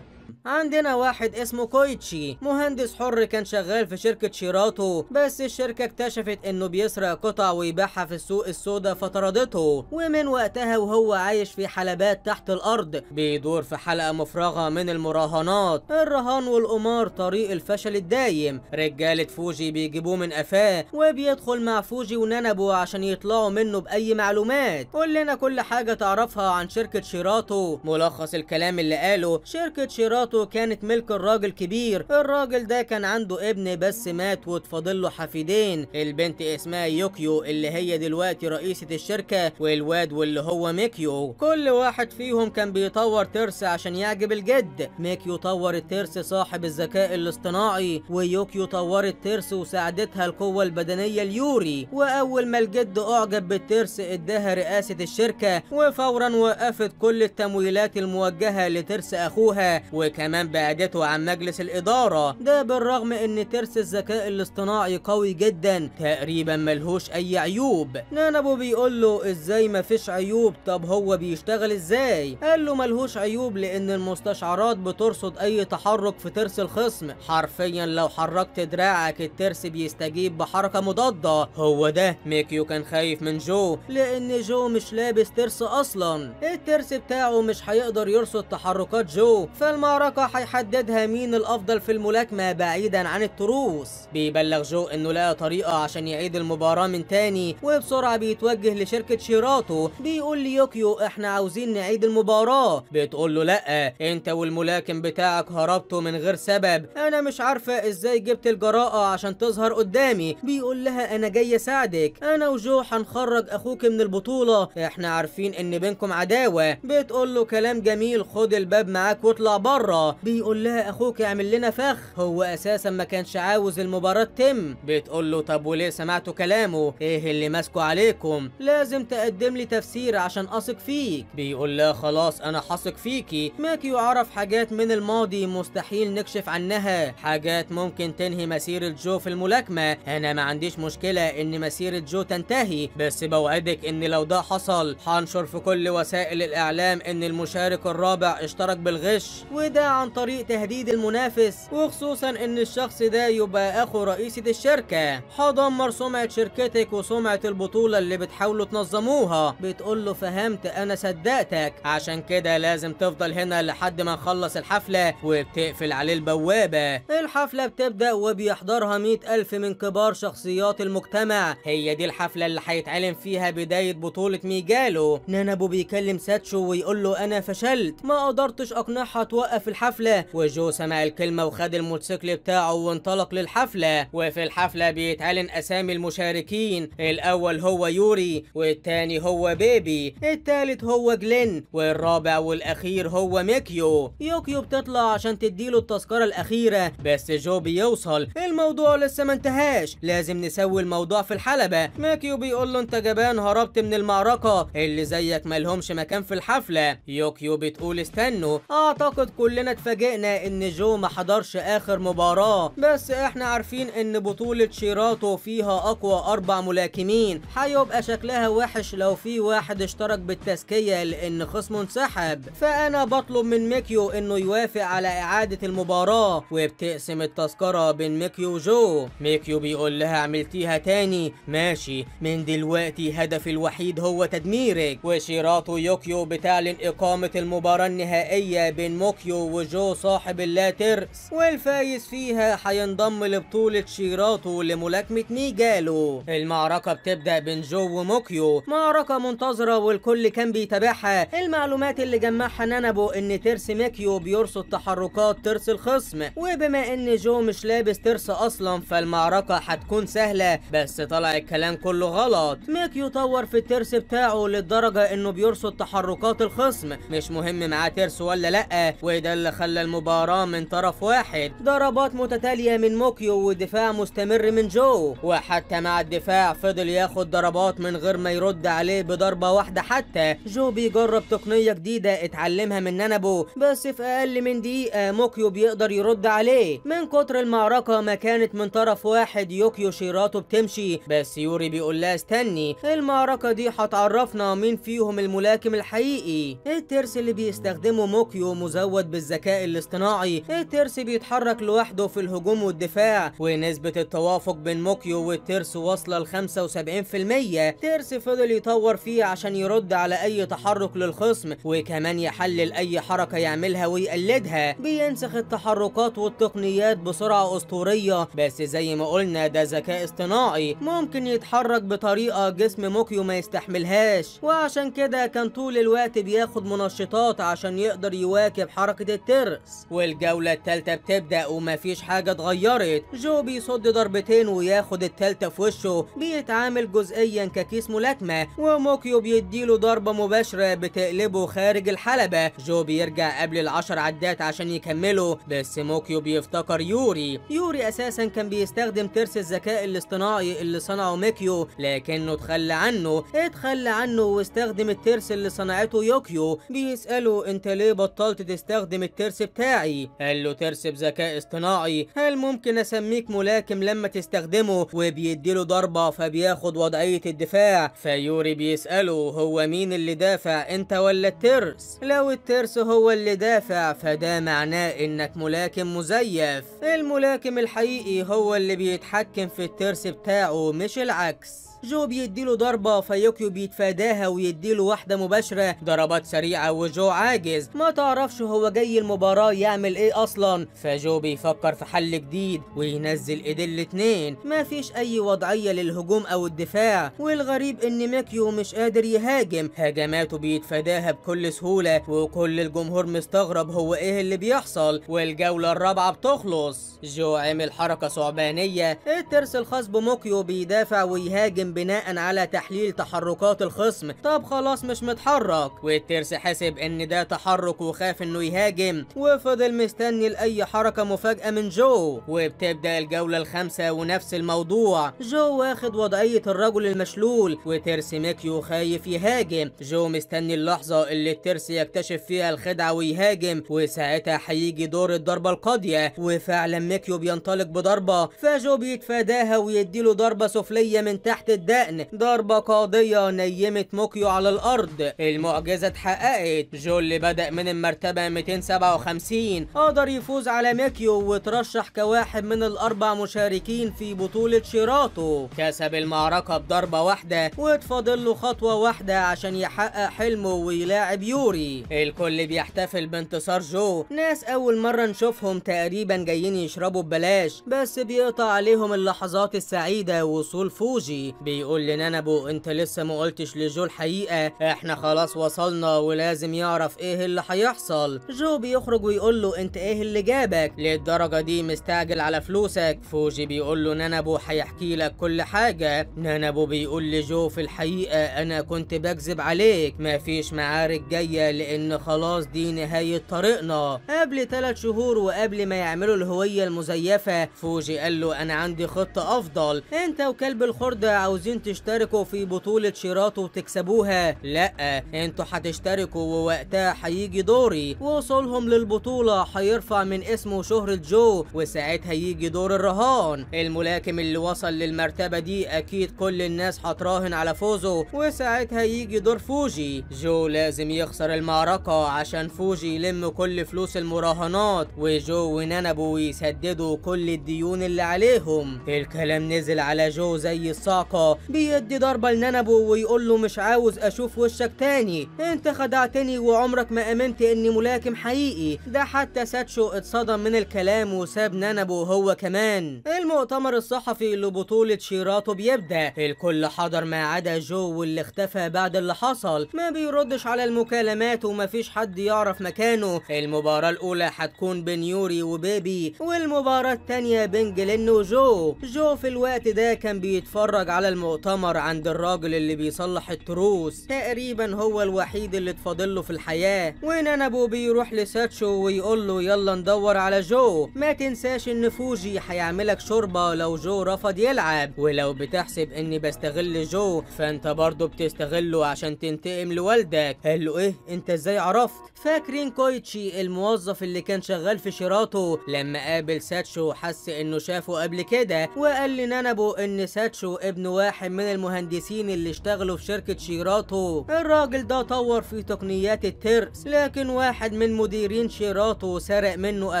عندنا واحد اسمه كويتشي، مهندس حر كان شغال في شركة شيراتو، بس الشركة اكتشفت انه بيسرق قطع ويبيعها في السوق السوداء فطردته، ومن وقتها وهو عايش في حلبات تحت الارض، بيدور في حلقة مفرغة من المراهنات، الرهان والقمار طريق الفشل الدايم. رجالة فوجي بيجيبوه من قفاه وبيدخل مع فوجي ونانابو عشان يطلعوا منه بأي معلومات. قول لنا كل حاجة تعرفها عن شركة شيراتو. ملخص الكلام اللي قاله، شركة شيراتو كانت ملك الراجل كبير، الراجل ده كان عنده ابن بس مات واتفاضل له حفيدين، البنت اسمها يوكيو اللي هي دلوقتي رئيسة الشركة، والواد واللي هو ميكيو. كل واحد فيهم كان بيطور ترس عشان يعجب الجد، ميكيو طور الترس صاحب الذكاء الاصطناعي، ويوكيو طورت ترس وساعدتها القوة البدنية اليوري. واول ما الجد اعجب بالترس اداها رئاسة الشركة، وفورا وقفت كل التمويلات الموجهة لترس اخوها، وكان وكمان بعدته عن مجلس الإدارة، ده بالرغم ان ترس الذكاء الاصطناعي قوي جدا تقريبا ملهوش اي عيوب. نانابو بيقول له ازاي مفيش عيوب، طب هو بيشتغل ازاي؟ قال له ملهوش عيوب لان المستشعرات بترصد اي تحرك في ترس الخصم، حرفيا لو حركت دراعك الترس بيستجيب بحركة مضادة. هو ده ميكيو كان خايف من جو لان جو مش لابس ترس اصلا، الترس بتاعه مش هيقدر يرصد تحركات جو، فالمعركة هيحددها مين الافضل في الملاكمة بعيدا عن التروس. بيبلغ جو انه لقى طريقة عشان يعيد المباراة من تاني، وبسرعة بيتوجه لشركة شيراتو، بيقول ليوكيو احنا عاوزين نعيد المباراة، بتقول له لا انت والملاكم بتاعك هربتوا من غير سبب، انا مش عارفة ازاي جبت الجراءة عشان تظهر قدامي. بيقول لها انا جاي اساعدك، انا وجو هنخرج اخوك من البطولة، احنا عارفين ان بينكم عداوة. بتقول له كلام جميل، خد الباب معاك واطلع بره. بيقول لها اخوك يعمل لنا فخ، هو اساسا ما كانش عاوز المباراة تتم. بتقول له طب وليه سمعتوا كلامه؟ ايه اللي ماسكه عليكم؟ لازم تقدم لي تفسير عشان اثق فيك. بيقول لها خلاص انا هثق فيكي. ماكيو عرف حاجات من الماضي مستحيل نكشف عنها، حاجات ممكن تنهي مسيرة جو في الملاكمة، انا ما عنديش مشكلة ان مسيرة جو تنتهي، بس بوعدك ان لو ده حصل هنشر في كل وسائل الاعلام ان المشارك الرابع اشترك بالغش، وده عن طريق تهديد المنافس، وخصوصا ان الشخص ده يبقى اخو رئيسة الشركة، هدمر سمعة شركتك وسمعة البطولة اللي بتحاولوا تنظموها. بتقول له فهمت انا صدقتك، عشان كده لازم تفضل هنا لحد ما نخلص الحفلة، وبتقفل عليه البوابة. الحفلة بتبدأ وبيحضرها 100,000 من كبار شخصيات المجتمع، هي دي الحفلة اللي هيتعلن فيها بداية بطولة ميجالو. نانابو بيكلم ساتشو ويقول له انا فشلت، ما قدرتش اقنعها توقف الحفلة، وجو سمع الكلمة وخد الموتوسيكل بتاعه وانطلق للحفلة. وفي الحفلة بيتعلن اسامي المشاركين، الاول هو يوري، والتاني هو بيبي، التالت هو جلين، والرابع والاخير هو ميكيو. يوكيو بتطلع عشان تديله التذكرة الاخيرة، بس جو بيوصل الموضوع لسه ما انتهاش، لازم نسوي الموضوع في الحلبة. ميكيو بيقول له انت جبان، هربت من المعركة، اللي زيك مالهمش مكان في الحفلة. يوكيو بتقول استنوا، اعتقد كلنا اتفاجئنا ان جو ما حضرش اخر مباراة، بس احنا عارفين ان بطولة شيراتو فيها اقوى 4 ملاكمين، هيبقى شكلها وحش لو في واحد اشترك بالتزكية لان خصمه انسحب، فانا بطلب من ميكيو انه يوافق على اعادة المباراة. وبتقسم التذكرة بين ميكيو وجو. ميكيو بيقول لها عملتيها تاني، ماشي، من دلوقتي هدفي الوحيد هو تدميرك. وشيراتو يوكيو بتعلن اقامة المباراة النهائية بين موكيو وجو صاحب اللا ترس، والفايز فيها هينضم لبطولة شيراتو لملاكمة ميجالو. المعركة بتبدأ بين جو وموكيو، معركة منتظرة والكل كان بيتابعها. المعلومات اللي جمعها نانابو ان ترس ميكيو بيرصد تحركات ترس الخصم، وبما ان جو مش لابس ترس اصلا فالمعركة هتكون سهلة، بس طلع الكلام كله غلط. ميكيو طور في الترس بتاعه للدرجة انه بيرصد تحركات الخصم، مش مهم معاه ترس ولا لأ، وده اللي خلى المباراة من طرف واحد. ضربات متتالية من موكيو ودفاع مستمر من جو، وحتى مع الدفاع فضل ياخد ضربات من غير ما يرد عليه بضربة واحدة حتى. جو بيجرب تقنية جديدة اتعلمها من نانابو، بس في اقل من دقيقة موكيو بيقدر يرد عليه. من كتر المعركة ما كانت من طرف واحد، يوكيو شيراتو بتمشي، بس يوري بيقول لها استني، المعركة دي هتعرفنا مين فيهم الملاكم الحقيقي. الترس اللي بيستخدمه موكيو مزود بالذكاء الاصطناعي، الترس بيتحرك لوحده في الهجوم والدفاع، ونسبة التوافق بين موكيو والترس واصلة ل 75%. ترس فضل يطور فيه عشان يرد على اي تحرك للخصم، وكمان يحلل اي حركة يعملها ويقلدها، بينسخ التحركات والتقنيات بسرعة اسطورية، بس زي ما قلنا ده ذكاء اصطناعي ممكن يتحرك بطريقة جسم موكيو ما يستحملهاش، وعشان كده كان طول الوقت بياخد منشطات عشان يقدر يواكب حركة الترس. والجولة التالتة بتبدأ ومفيش حاجة اتغيرت، جو بيصد ضربتين وياخد التالتة في وشه، بيتعامل جزئيا ككيس ملاكمة، وموكيو بيديله ضربة مباشرة بتقلبه خارج الحلبة. جو بيرجع قبل ال10 عدات عشان يكمله، بس موكيو بيفتكر يوري. يوري اساسا كان بيستخدم ترس الذكاء الاصطناعي اللي صنعه ميكيو، لكنه اتخلى عنه واستخدم الترس اللي صنعته يوكيو. بيسأله انت ليه بطلت تستخدم الترس بتاعي. قال له ترس بذكاء اصطناعي، هل ممكن اسميك ملاكم لما تستخدمه؟ وبيديله ضربة فبياخد وضعية الدفاع. فيوري بيسأله هو مين اللي دافع، انت ولا الترس؟ لو الترس هو اللي دافع فده معناه انك ملاكم مزيف، الملاكم الحقيقي هو اللي بيتحكم في الترس بتاعه مش العكس. جو بيديله ضربة فيوكيو بيتفاداها ويديله واحدة مباشرة، ضربات سريعة وجو عاجز، ما تعرفش هو جاي المباراة يعمل ايه اصلا. فجو بيفكر في حل جديد وينزل ايديه الاتنين، ما فيش اي وضعية للهجوم او الدفاع. والغريب ان ميكيو مش قادر يهاجم، هجماته بيتفاداها بكل سهولة وكل الجمهور مستغرب هو ايه اللي بيحصل. والجولة الرابعة بتخلص، جو عمل حركة ثعبانية، الترس الخاص بموكيو بيدافع ويهاجم بناء على تحليل تحركات الخصم. طب خلاص مش متحرك، والترس حسب ان ده تحرك وخاف انه يهاجم وفضل مستني لاي حركة مفاجأة من جو. وبتبدأ الجولة الخامسة ونفس الموضوع، جو واخد وضعية الرجل المشلول وترس ميكيو خايف يهاجم. جو مستني اللحظة اللي الترس يكتشف فيها الخدعة ويهاجم، وساعتها هيجي دور الضربة القاضية. وفعلا ميكيو بينطلق بضربة فجو بيتفاداها ويديله ضربة سفلية من تحت الدقن، ضربة قاضية نيمت موكيو على الأرض. المعجزة اتحققت، جو اللي بدأ من المرتبة 257 قدر يفوز على ميكيو وترشح كواحد من الأربع مشاركين في بطولة شيراتو. كسب المعركة بضربة واحدة واتفاضل له خطوة واحدة عشان يحقق حلمه ويلاعب يوري. الكل بيحتفل بانتصار جو، ناس أول مرة نشوفهم تقريبا جايين يشربوا ببلاش، بس بيقطع عليهم اللحظات السعيدة وصول فوجي. بيقول لنانابو انت لسه ما قلتش لجو الحقيقة، احنا خلاص وصلنا ولازم يعرف ايه اللي هيحصل. جو بيخرج ويقول له انت ايه اللي جابك للدرجة دي، مستعجل على فلوسك؟ فوجي بيقول له نانابو هيحكي لك كل حاجة. نانابو بيقول لجو في الحقيقة انا كنت بكذب عليك، مفيش معارك جاية لان خلاص دي نهاية طريقنا. قبل 3 شهور وقبل ما يعملوا الهوية المزيفة فوجي قال له انا عندي خطة افضل، انت وكلب الخردة عاوزين تشتركوا في بطولة شيراتو وتكسبوها، لا انتوا هتشتركوا ووقتها هيجي دوري، ووصولهم للبطولة هيرفع من اسمه شهرة جو وساعتها يجي دور الرهان. الملاكم اللي وصل للمرتبة دي اكيد كل الناس هتراهن على فوزه وساعتها يجي دور فوجي. جو لازم يخسر المعركة عشان فوجي يلم كل فلوس المراهنات وجو ونانابو يسددوا كل الديون اللي عليهم. الكلام نزل على جو زي الصعقة، بيدي ضربة لنانابو ويقول له مش عاوز اشوف وشك تاني، انت خدعتني وعمرك ما امنت اني ملاكم حقيقي. ده حتى ساتشو اتصدم من الكلام وساب نانابو هو كمان. المؤتمر الصحفي لبطولة شيراتو بيبدأ، الكل حضر ما عدا جو واللي اختفى بعد اللي حصل، ما بيردش على المكالمات ومفيش حد يعرف مكانه. المباراة الأولى هتكون بين يوري وبيبي، والمباراة التانية بين جلين وجو. جو في الوقت ده كان بيتفرج على المؤتمر عند الراجل اللي بيصلح التروس، تقريبا هو الوحيد اللي اتفاضل له في الحياة. ونانابو بيروح لساتشو ويقول له يلا ندور على جو، ما تنساش ان فوجي هيعملك شوربة لو جو رفض يلعب، ولو بتحسب اني بستغل جو فانت برضه بتستغله عشان تنتقم لوالدك. قال له ايه انت ازاي عرفت؟ فاكرين كويتشي الموظف اللي كان شغال في شيراتو لما قابل ساتشو حس انه شافه قبل كده، وقال لنانابو ان ساتشو ابن واحد من المهندسين اللي اشتغلوا في شركة شيراتو. الراجل ده طور في تقنيات الترس، لكن واحد من مديرين شيراتو سرق منه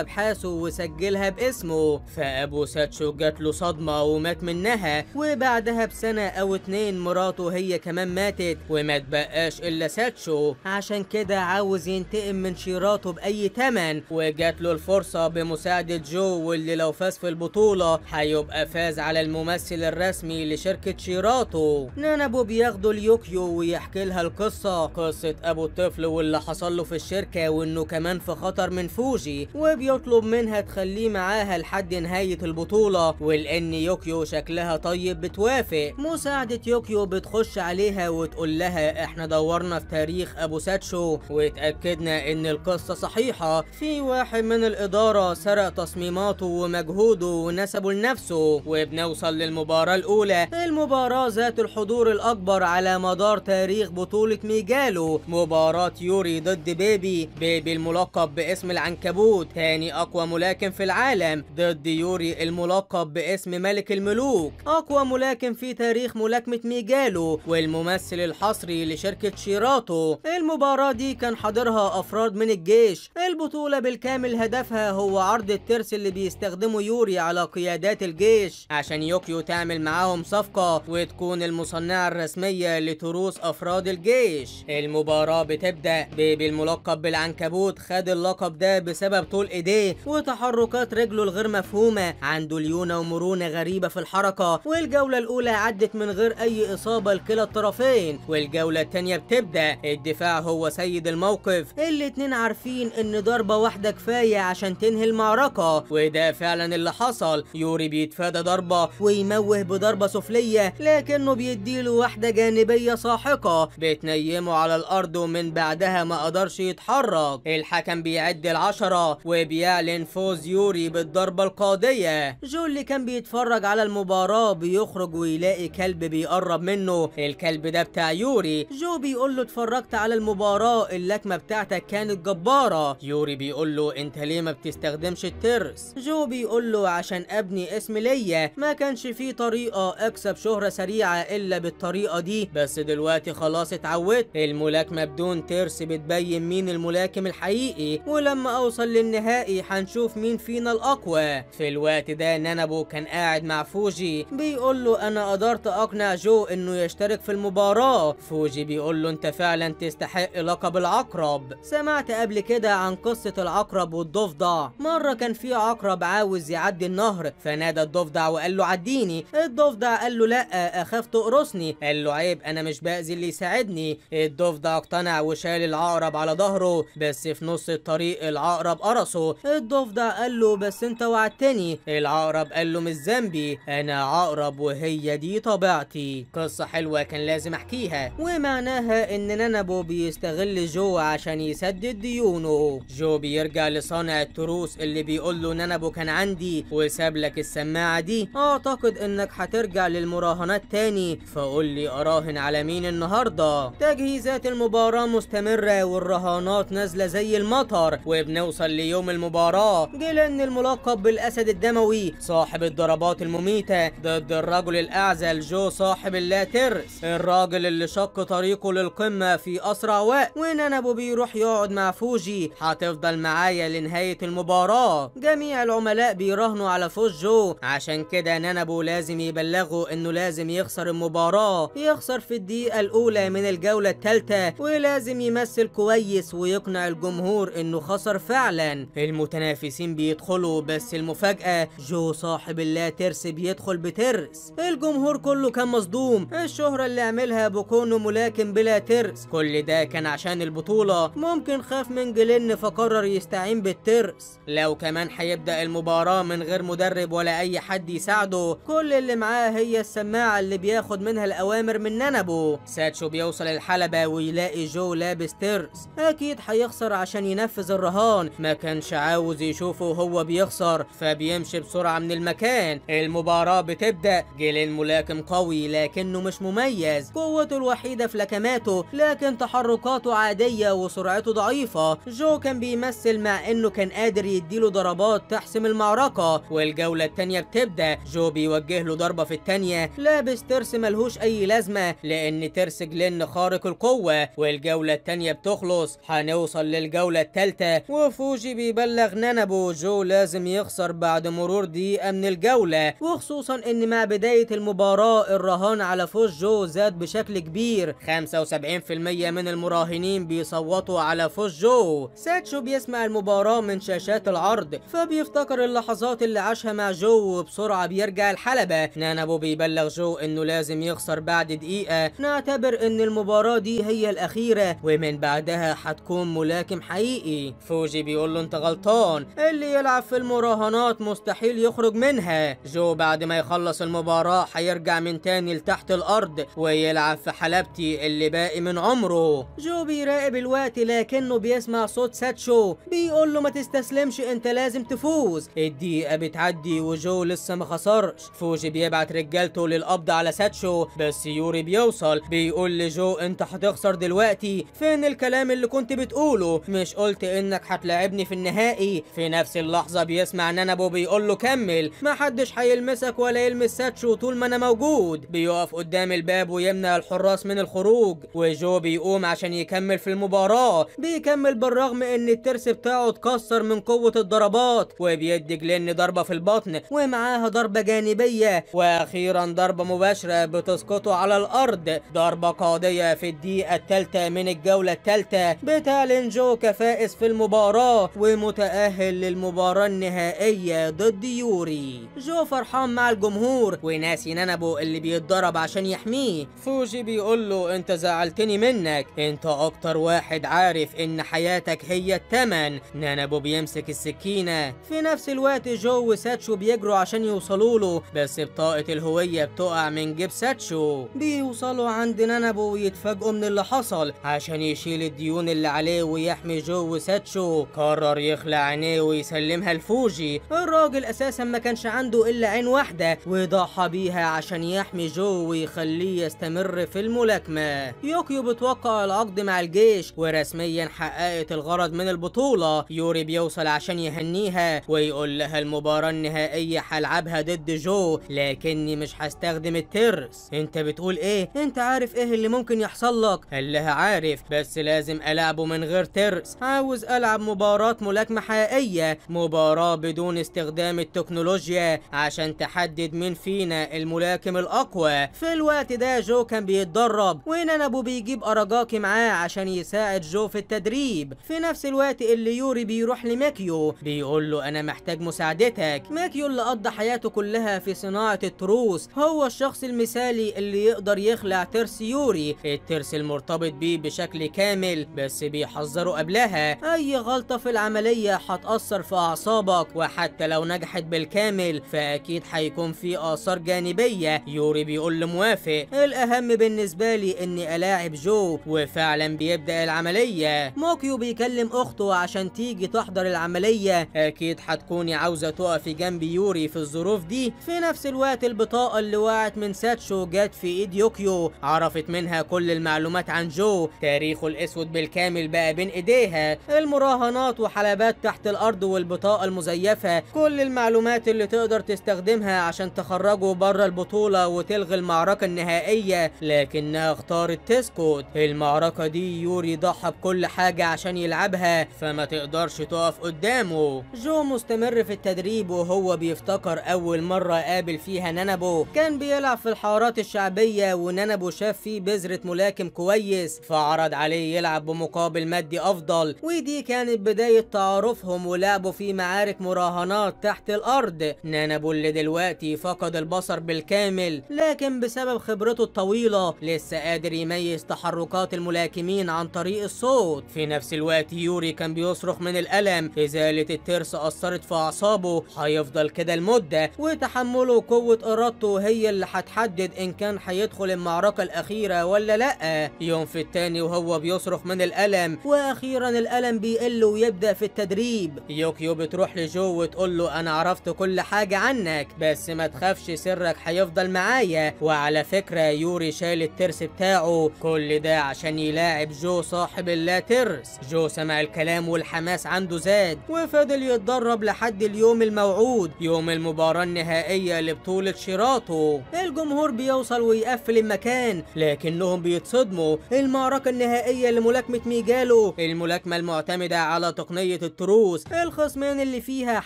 ابحاثه وسجلها باسمه، فابو ساتشو جات له صدمة ومات منها. وبعدها بسنة او 2 مراته هي كمان ماتت وما تبقاش الا ساتشو، عشان كده عاوز ينتقم من شيراتو باي تمن. وجات له الفرصة بمساعدة جو، واللي لو فاز في البطولة هيبقى فاز على الممثل الرسمي لشركة شيراتو. نانابو بياخده ليوكيو ويحكي لها القصة، قصة ابو الطفل واللي حصل له في الشركة وانه كمان في خطر من فوجي، وبيطلب منها تخليه معاها لحد نهاية البطولة. ولان يوكيو شكلها طيب بتوافق. مساعدة يوكيو بتخش عليها وتقول لها احنا دورنا في تاريخ ابو ساتشو واتأكدنا ان القصة صحيحة، في واحد من الادارة سرق تصميمات تصميماته ومجهوده ونسبه لنفسه. وبنوصل للمباراة الأولى، المباراة ذات الحضور الأكبر على مدار تاريخ بطولة ميجالو، مباراة يوري ضد بيبي. بيبي الملقب باسم العنكبوت، ثاني أقوى ملاكم في العالم، ضد يوري الملقب باسم ملك الملوك، أقوى ملاكم في تاريخ ملاكمة ميجالو والممثل الحصري لشركة شيراتو. المباراة دي كان حاضرها أفراد من الجيش. البطولة بالكامل هدفها هو عرض الترس اللي بيستخدمه يوري على قيادات الجيش عشان يوكيو تعمل معاهم صفقة وتكون المصنعة الرسمية لتروس أفراد الجيش. المباراة بتبدأ. بيبي الملقب بالعنكبوت خد اللقب ده بسبب طول ايديه وتحركات رجله الغير مفهومة، عنده ليونة ومرونة غريبة في الحركة. والجولة الأولى عدت من غير أي إصابة لكلا الطرفين، والجولة الثانية بتبدأ. الدفاع هو سيد الموقف، الاتنين عارفين إن ضربة واحدة كفاية عشان تنهي المعركة، وده فعلا اللي حصل. يوري بيتفادى ضربة ويموه بضربة سفلية، لكنه بيديله واحدة جانبية ساحقة بتنيمه على الأرض، ومن بعدها ما قدرش يتحرك. الحكم بيعد 10 وبيعلن فوز يوري بالضربة القاضية. جو اللي كان بيتفرج على المباراة بيخرج ويلاقي كلب بيقرب منه، الكلب ده بتاع يوري. جو بيقول له اتفرجت على المباراة، اللكمة بتاعتك كانت جبارة. يوري بيقول له انت ليه ما بتستخدمش الترس؟ جو بيقول له عشان ابني اسم ليا، ما كانش فيه طريقة اكسب شهرة سريعة الا بالطريقة دي، بس دلوقتي خلاص اتعودت. الملاكمة بدون ترس بتبين مين الملاكم الحقيقي، ولما اوصل للنهائي هنشوف مين فينا الاقوى. في الوقت ده نانابو كان قاعد مع فوجي بيقول له انا قدرت اقنع جو انه يشترك في المباراة. فوجي بيقول له انت فعلا تستحق لقب العقرب. سمعت قبل كده عن قصة العقرب والضفدع؟ مرة كان في عقرب عاوز يعدي النهر، فنادى الضفدع وقال له عديني. الضفدع قال له لا اخاف تقرصني. قال له عيب انا مش باذي اللي يساعدني. الضفدع اقتنع وشال العقرب على ظهره، بس في نص الطريق العقرب قرصه. الضفدع قال له بس انت وعدتني. العقرب قال له مش ذنبي، انا عقرب وهي دي طبيعتي. قصة حلوة كان لازم احكيها، ومعناها ان نانابو بيستغل جو عشان يسدد ديونه. جو بيرجع لصانع التروس اللي بيقول له نانابو كان عندي وساب لك السماعة دي، اعتقد انك هترجع للمراهنات تاني، فقول لي اراهن على مين النهارده. تجهيزات المباراة مستمرة والرهانات نازلة زي المطر، وبنوصل ليوم المباراة. جيلان الملقب بالاسد الدموي صاحب الضربات المميتة ضد الرجل الاعزل جو صاحب اللا ترس، الراجل اللي شق طريقه للقمة في اسرع وقت. ونانابو بيروح يقعد مع فوجي، هتفضل معايا لنهاية المباراة. جميع العملاء بيراهنوا على فوز جو، عشان كده نانابو لازم يبلغه انه لازم يخسر المباراة، يخسر في الدقيقة الاولى من الجولة الثالثة، ولازم يمثل كويس ويقنع الجمهور انه خسر فعلا. المتنافسين بيدخلوا، بس المفاجأة جو صاحب اللا ترس بيدخل بترس. الجمهور كله كان مصدوم، الشهرة اللي عملها بكونه ملاكم بلا ترس، كل ده كان عشان البطولة. ممكن خاف من جلين فقرر يستعين بالترس. لو كمان هيبدأ المباراة من غير مدرب ولا اي حد يساعده، كل اللي معاه هي السماعة اللي بياخد منها الاوامر من نانابو. ساتشو بيوصل الحلبة ويلاقي جو لابس ترس، اكيد هيخسر عشان ينفذ الرهان، ما كانش عاوز يشوفه وهو بيخسر، فبيمشي بسرعة من المكان. المباراة بتبدأ. جيلين ملاكم قوي لكنه مش مميز، قوته الوحيدة في لكماته، لكن تحركاته عادية وسرعته ضعيفة. جو كان بيمثل مع انه كان قادر يديله ضربات تحسم المعركة. والجولة التانية بتبدأ. جو بيوجه له ضربة في التانية، لابس ترس ملهوش اي لازمة لان ترس جلين خارق القوة. والجولة التانية بتخلص، هنوصل للجولة التالتة، وفوجي بيبلغ نانابو جو لازم يخسر بعد مرور دقيقة من الجولة، وخصوصا ان مع بداية المباراة الرهان على فوز جو زاد بشكل كبير، 75% من المراهنين بيصوتوا على فوز جو. ساتشو بيسمع المباراة من شاشات العرض، فبيفتكر اللحظات اللي عاشها مع جو وبسرعة بيرجع الحلبة. نانابو بيبلغ جو انه لازم يخسر بعد دقيقة، نعتبر ان المباراة دي هي الأخيرة ومن بعدها هتكون ملاكم حقيقي. فوجي بيقول له انت غلطان، اللي يلعب في المراهنات مستحيل يخرج منها. جو بعد ما يخلص المباراة هيرجع من تاني لتحت الأرض ويلعب في حلبتي اللي باقي من عمره. جو بيراقب الوقت لكنه بيسمع صوت ساتشو بيقول له ما تستسلمش، انت لازم تفوز. تفوز. الدقيقة بتعدي وجو لسه ما خسرش. فوجي بيبعت رجالته للقبض على ساتشو، بس يوري بيوصل بيقول لجو انت هتخسر دلوقتي، فين الكلام اللي كنت بتقوله؟ مش قلت انك هتلاعبني في النهائي؟ في نفس اللحظة بيسمع نانابو بيقول له كمل، محدش هيلمسك ولا يلمس ساتشو طول ما انا موجود. بيقف قدام الباب ويمنع الحراس من الخروج، وجو بيقوم عشان يكمل في المباراة. بيكمل بالرغم ان الترس بتاعه اتكسر من قوة الضربات، وبيدي جلين ضربة في البطن ومعاها ضربة جانبية، واخيرا ضربة مباشرة بتسقطه على الارض. ضربة قاضية في الدقيقة الثالثة من الجولة الثالثة بتعلن جو كفائز في المباراة ومتأهل للمباراة النهائية ضد يوري. جو فرحان مع الجمهور وناسي نانابو اللي بيتضرب عشان يحميه. فوجي بيقول له انت زعلتني منك، انت اكتر واحد عارف ان حياتك هي الثمن. نانابو بيمسك السكينة. في نفس الوقت جو وساتشو بيجروا عشان يوصلوا له، بس بطاقة الهوية بتقع من جيب ساتشو. بيوصلوا عند نانابو ويتفاجئوا من اللي حصل. عشان يشيل الديون اللي عليه ويحمي جو وساتشو قرر يخلع عينيه ويسلمها لفوجي. الراجل اساسا ما كانش عنده الا عين واحدة وضحى بيها عشان يحمي جو ويخليه يستمر في الملاكمة. يوكيو بتوقع العقد مع الجيش ورسميا حققت الغرض من البطولة. يوري بيوصل عشان يهنيها ويقول لها المباراة النهائية هلعبها ضد جو، لكني مش هستخدم الترس. انت بتقول ايه؟ انت عارف ايه اللي ممكن يحصل لك؟ قال لها عارف، بس لازم العبه من غير ترس، عاوز العب مباراة ملاكمة حقيقية، مباراة بدون استخدام التكنولوجيا عشان تحدد مين فينا الملاكم الاقوى. في الوقت ده جو كان بيتدرب ونانابو بيجيب اراجاكي معاه عشان يساعد جو في التدريب. في نفس الوقت اللي يوري بيروح لماكيو بيقول له انا محتاج مساعدتك. ماكيو اللي قضى حياته كلها في صناعة التروس هو الشخص المثالي اللي يقدر يخلع ترس يوري، الترس المرتبط بيه بشكل كامل، بس بيحذره قبلها اي غلطة في العملية هتأثر في اعصابك، وحتى لو نجحت بالكامل فاكيد هيكون في اثار جانبية. يوري بيقول له موافق، الاهم بالنسبة لي اني الاعب جو، وفعلا بيبدأ العملية. موكيو بيكلم اخته عشان تيجي تحضر العملية، اكيد هتكوني عاوزة تقفي جنب يوري في الظروف دي. في نفس الوقت البطاقة اللي وقعت من ساتشو جت في ايد يوكيو، عرفت منها كل المعلومات عن جو، تاريخه الاسود بالكامل بقى بين ايديها، المراهنات وحلبات تحت الارض والبطاقة المزيفة، كل المعلومات اللي تقدر تستخدمها عشان تخرجه بره البطولة وتلغي المعركة النهائية، لكنها اختارت تسكت. المعركة دي يوري ضحى بكل حاجة عشان يلعبها، فما تقدرش تقف قدامه. جو مستمر في التدريب وهو بيفتكر اول مرة قابل فيها نانابو، كان بيلعب في الحارات الشعبية ونانابو شاف فيه بذرة ملاكم كويس فعرض عليه يلعب بمقابل مادي افضل، ودي كانت بداية تعارفهم ولعبوا في معارك مراهنات تحت الارض. نانابو اللي دلوقتي فقد البصر بالكامل، لكن بسبب خبرته الطويلة لسه قادر يميز تحركات الملاكمين عن طريق الصوت. في نفس الوقت يوري كان بيصرخ من الألم، إزالة الترس أثرت في أعصابه، هيفضل كده المدة، وتحمله قوة إرادته هي اللي هتحدد إن كان هيدخل المعركة الأخيرة ولا لأ. يوم في التاني وهو بيصرخ من الألم، وأخيرا الألم بيقل ويبدأ في التدريب. يوكيو بتروح لجو وتقول له أنا عرفت كل حاجة عنك، بس ما تخافش سرك هيفضل معايا، وعلى فكرة يوري شال الترس بتاعه، كل ده عشان يلاعب جو صاحب اللا ترس. جو سمع الكلام والحماس عنده زاد، وفضل يتدرب لحد اليوم الموعود، يوم المباراة النهائية لبطولة شيراتو. الجمهور بيوصل ويقفل المكان، لكنهم بيتصدموا. المعركة النهائية لملاكمة ميجالو، الملاكمة المعتمدة على تقنية التروس، الخصمين اللي فيها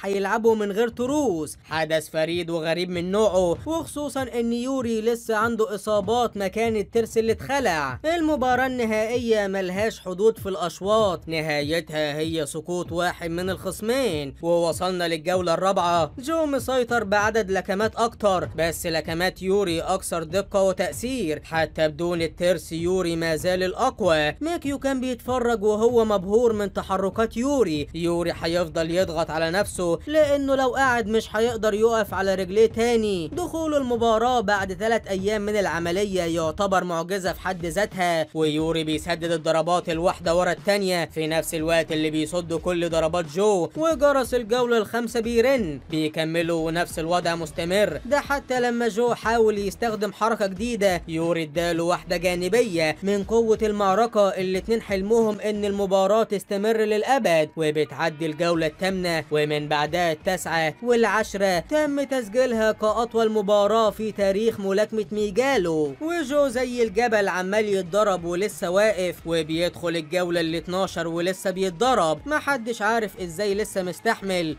هيلعبوا من غير تروس، حدث فريد وغريب من نوعه، وخصوصا ان يوري لسه عنده اصابات مكان الترس اللي اتخلع. المباراة النهائية ملهاش حدود في الاشواط، نهايتها هي سقوط واحد من الخصمين. ووصلنا للجولة الرابعة، جو مسيطر بعدد لكمات اكتر، بس لكمات يوري اكثر دقة وتأثير، حتى بدون الترس يوري ما زال الاقوى. ماكيو كان بيتفرج وهو مبهور من تحركات يوري. يوري هيفضل يضغط على نفسه لانه لو قعد مش هيقدر يقف على رجليه تاني. دخول المباراة بعد 3 ايام من العملية يعتبر معجزة في حد ذاتها، ويوري بيسدد الضربات الواحدة ورا التانية في نفس الوقت اللي بيصد كل ضربات جو، وجرس جرس الجولة الخامسة بيرن، بيكملوا ونفس الوضع مستمر. ده حتى لما جو حاول يستخدم حركة جديدة يوري اداله واحدة جانبية. من قوة المعركة الاتنين حلمهم ان المباراة تستمر للأبد. وبتعدي الجولة الثامنة ومن بعدها التاسعة والعشرة، تم تسجيلها كأطول مباراة في تاريخ ملاكمة ميجالو. وجو زي الجبل عمال يتضرب ولسه واقف، وبيدخل الجولة ال 12 ولسه بيتضرب، محدش عارف ازاي لسه مستحمل.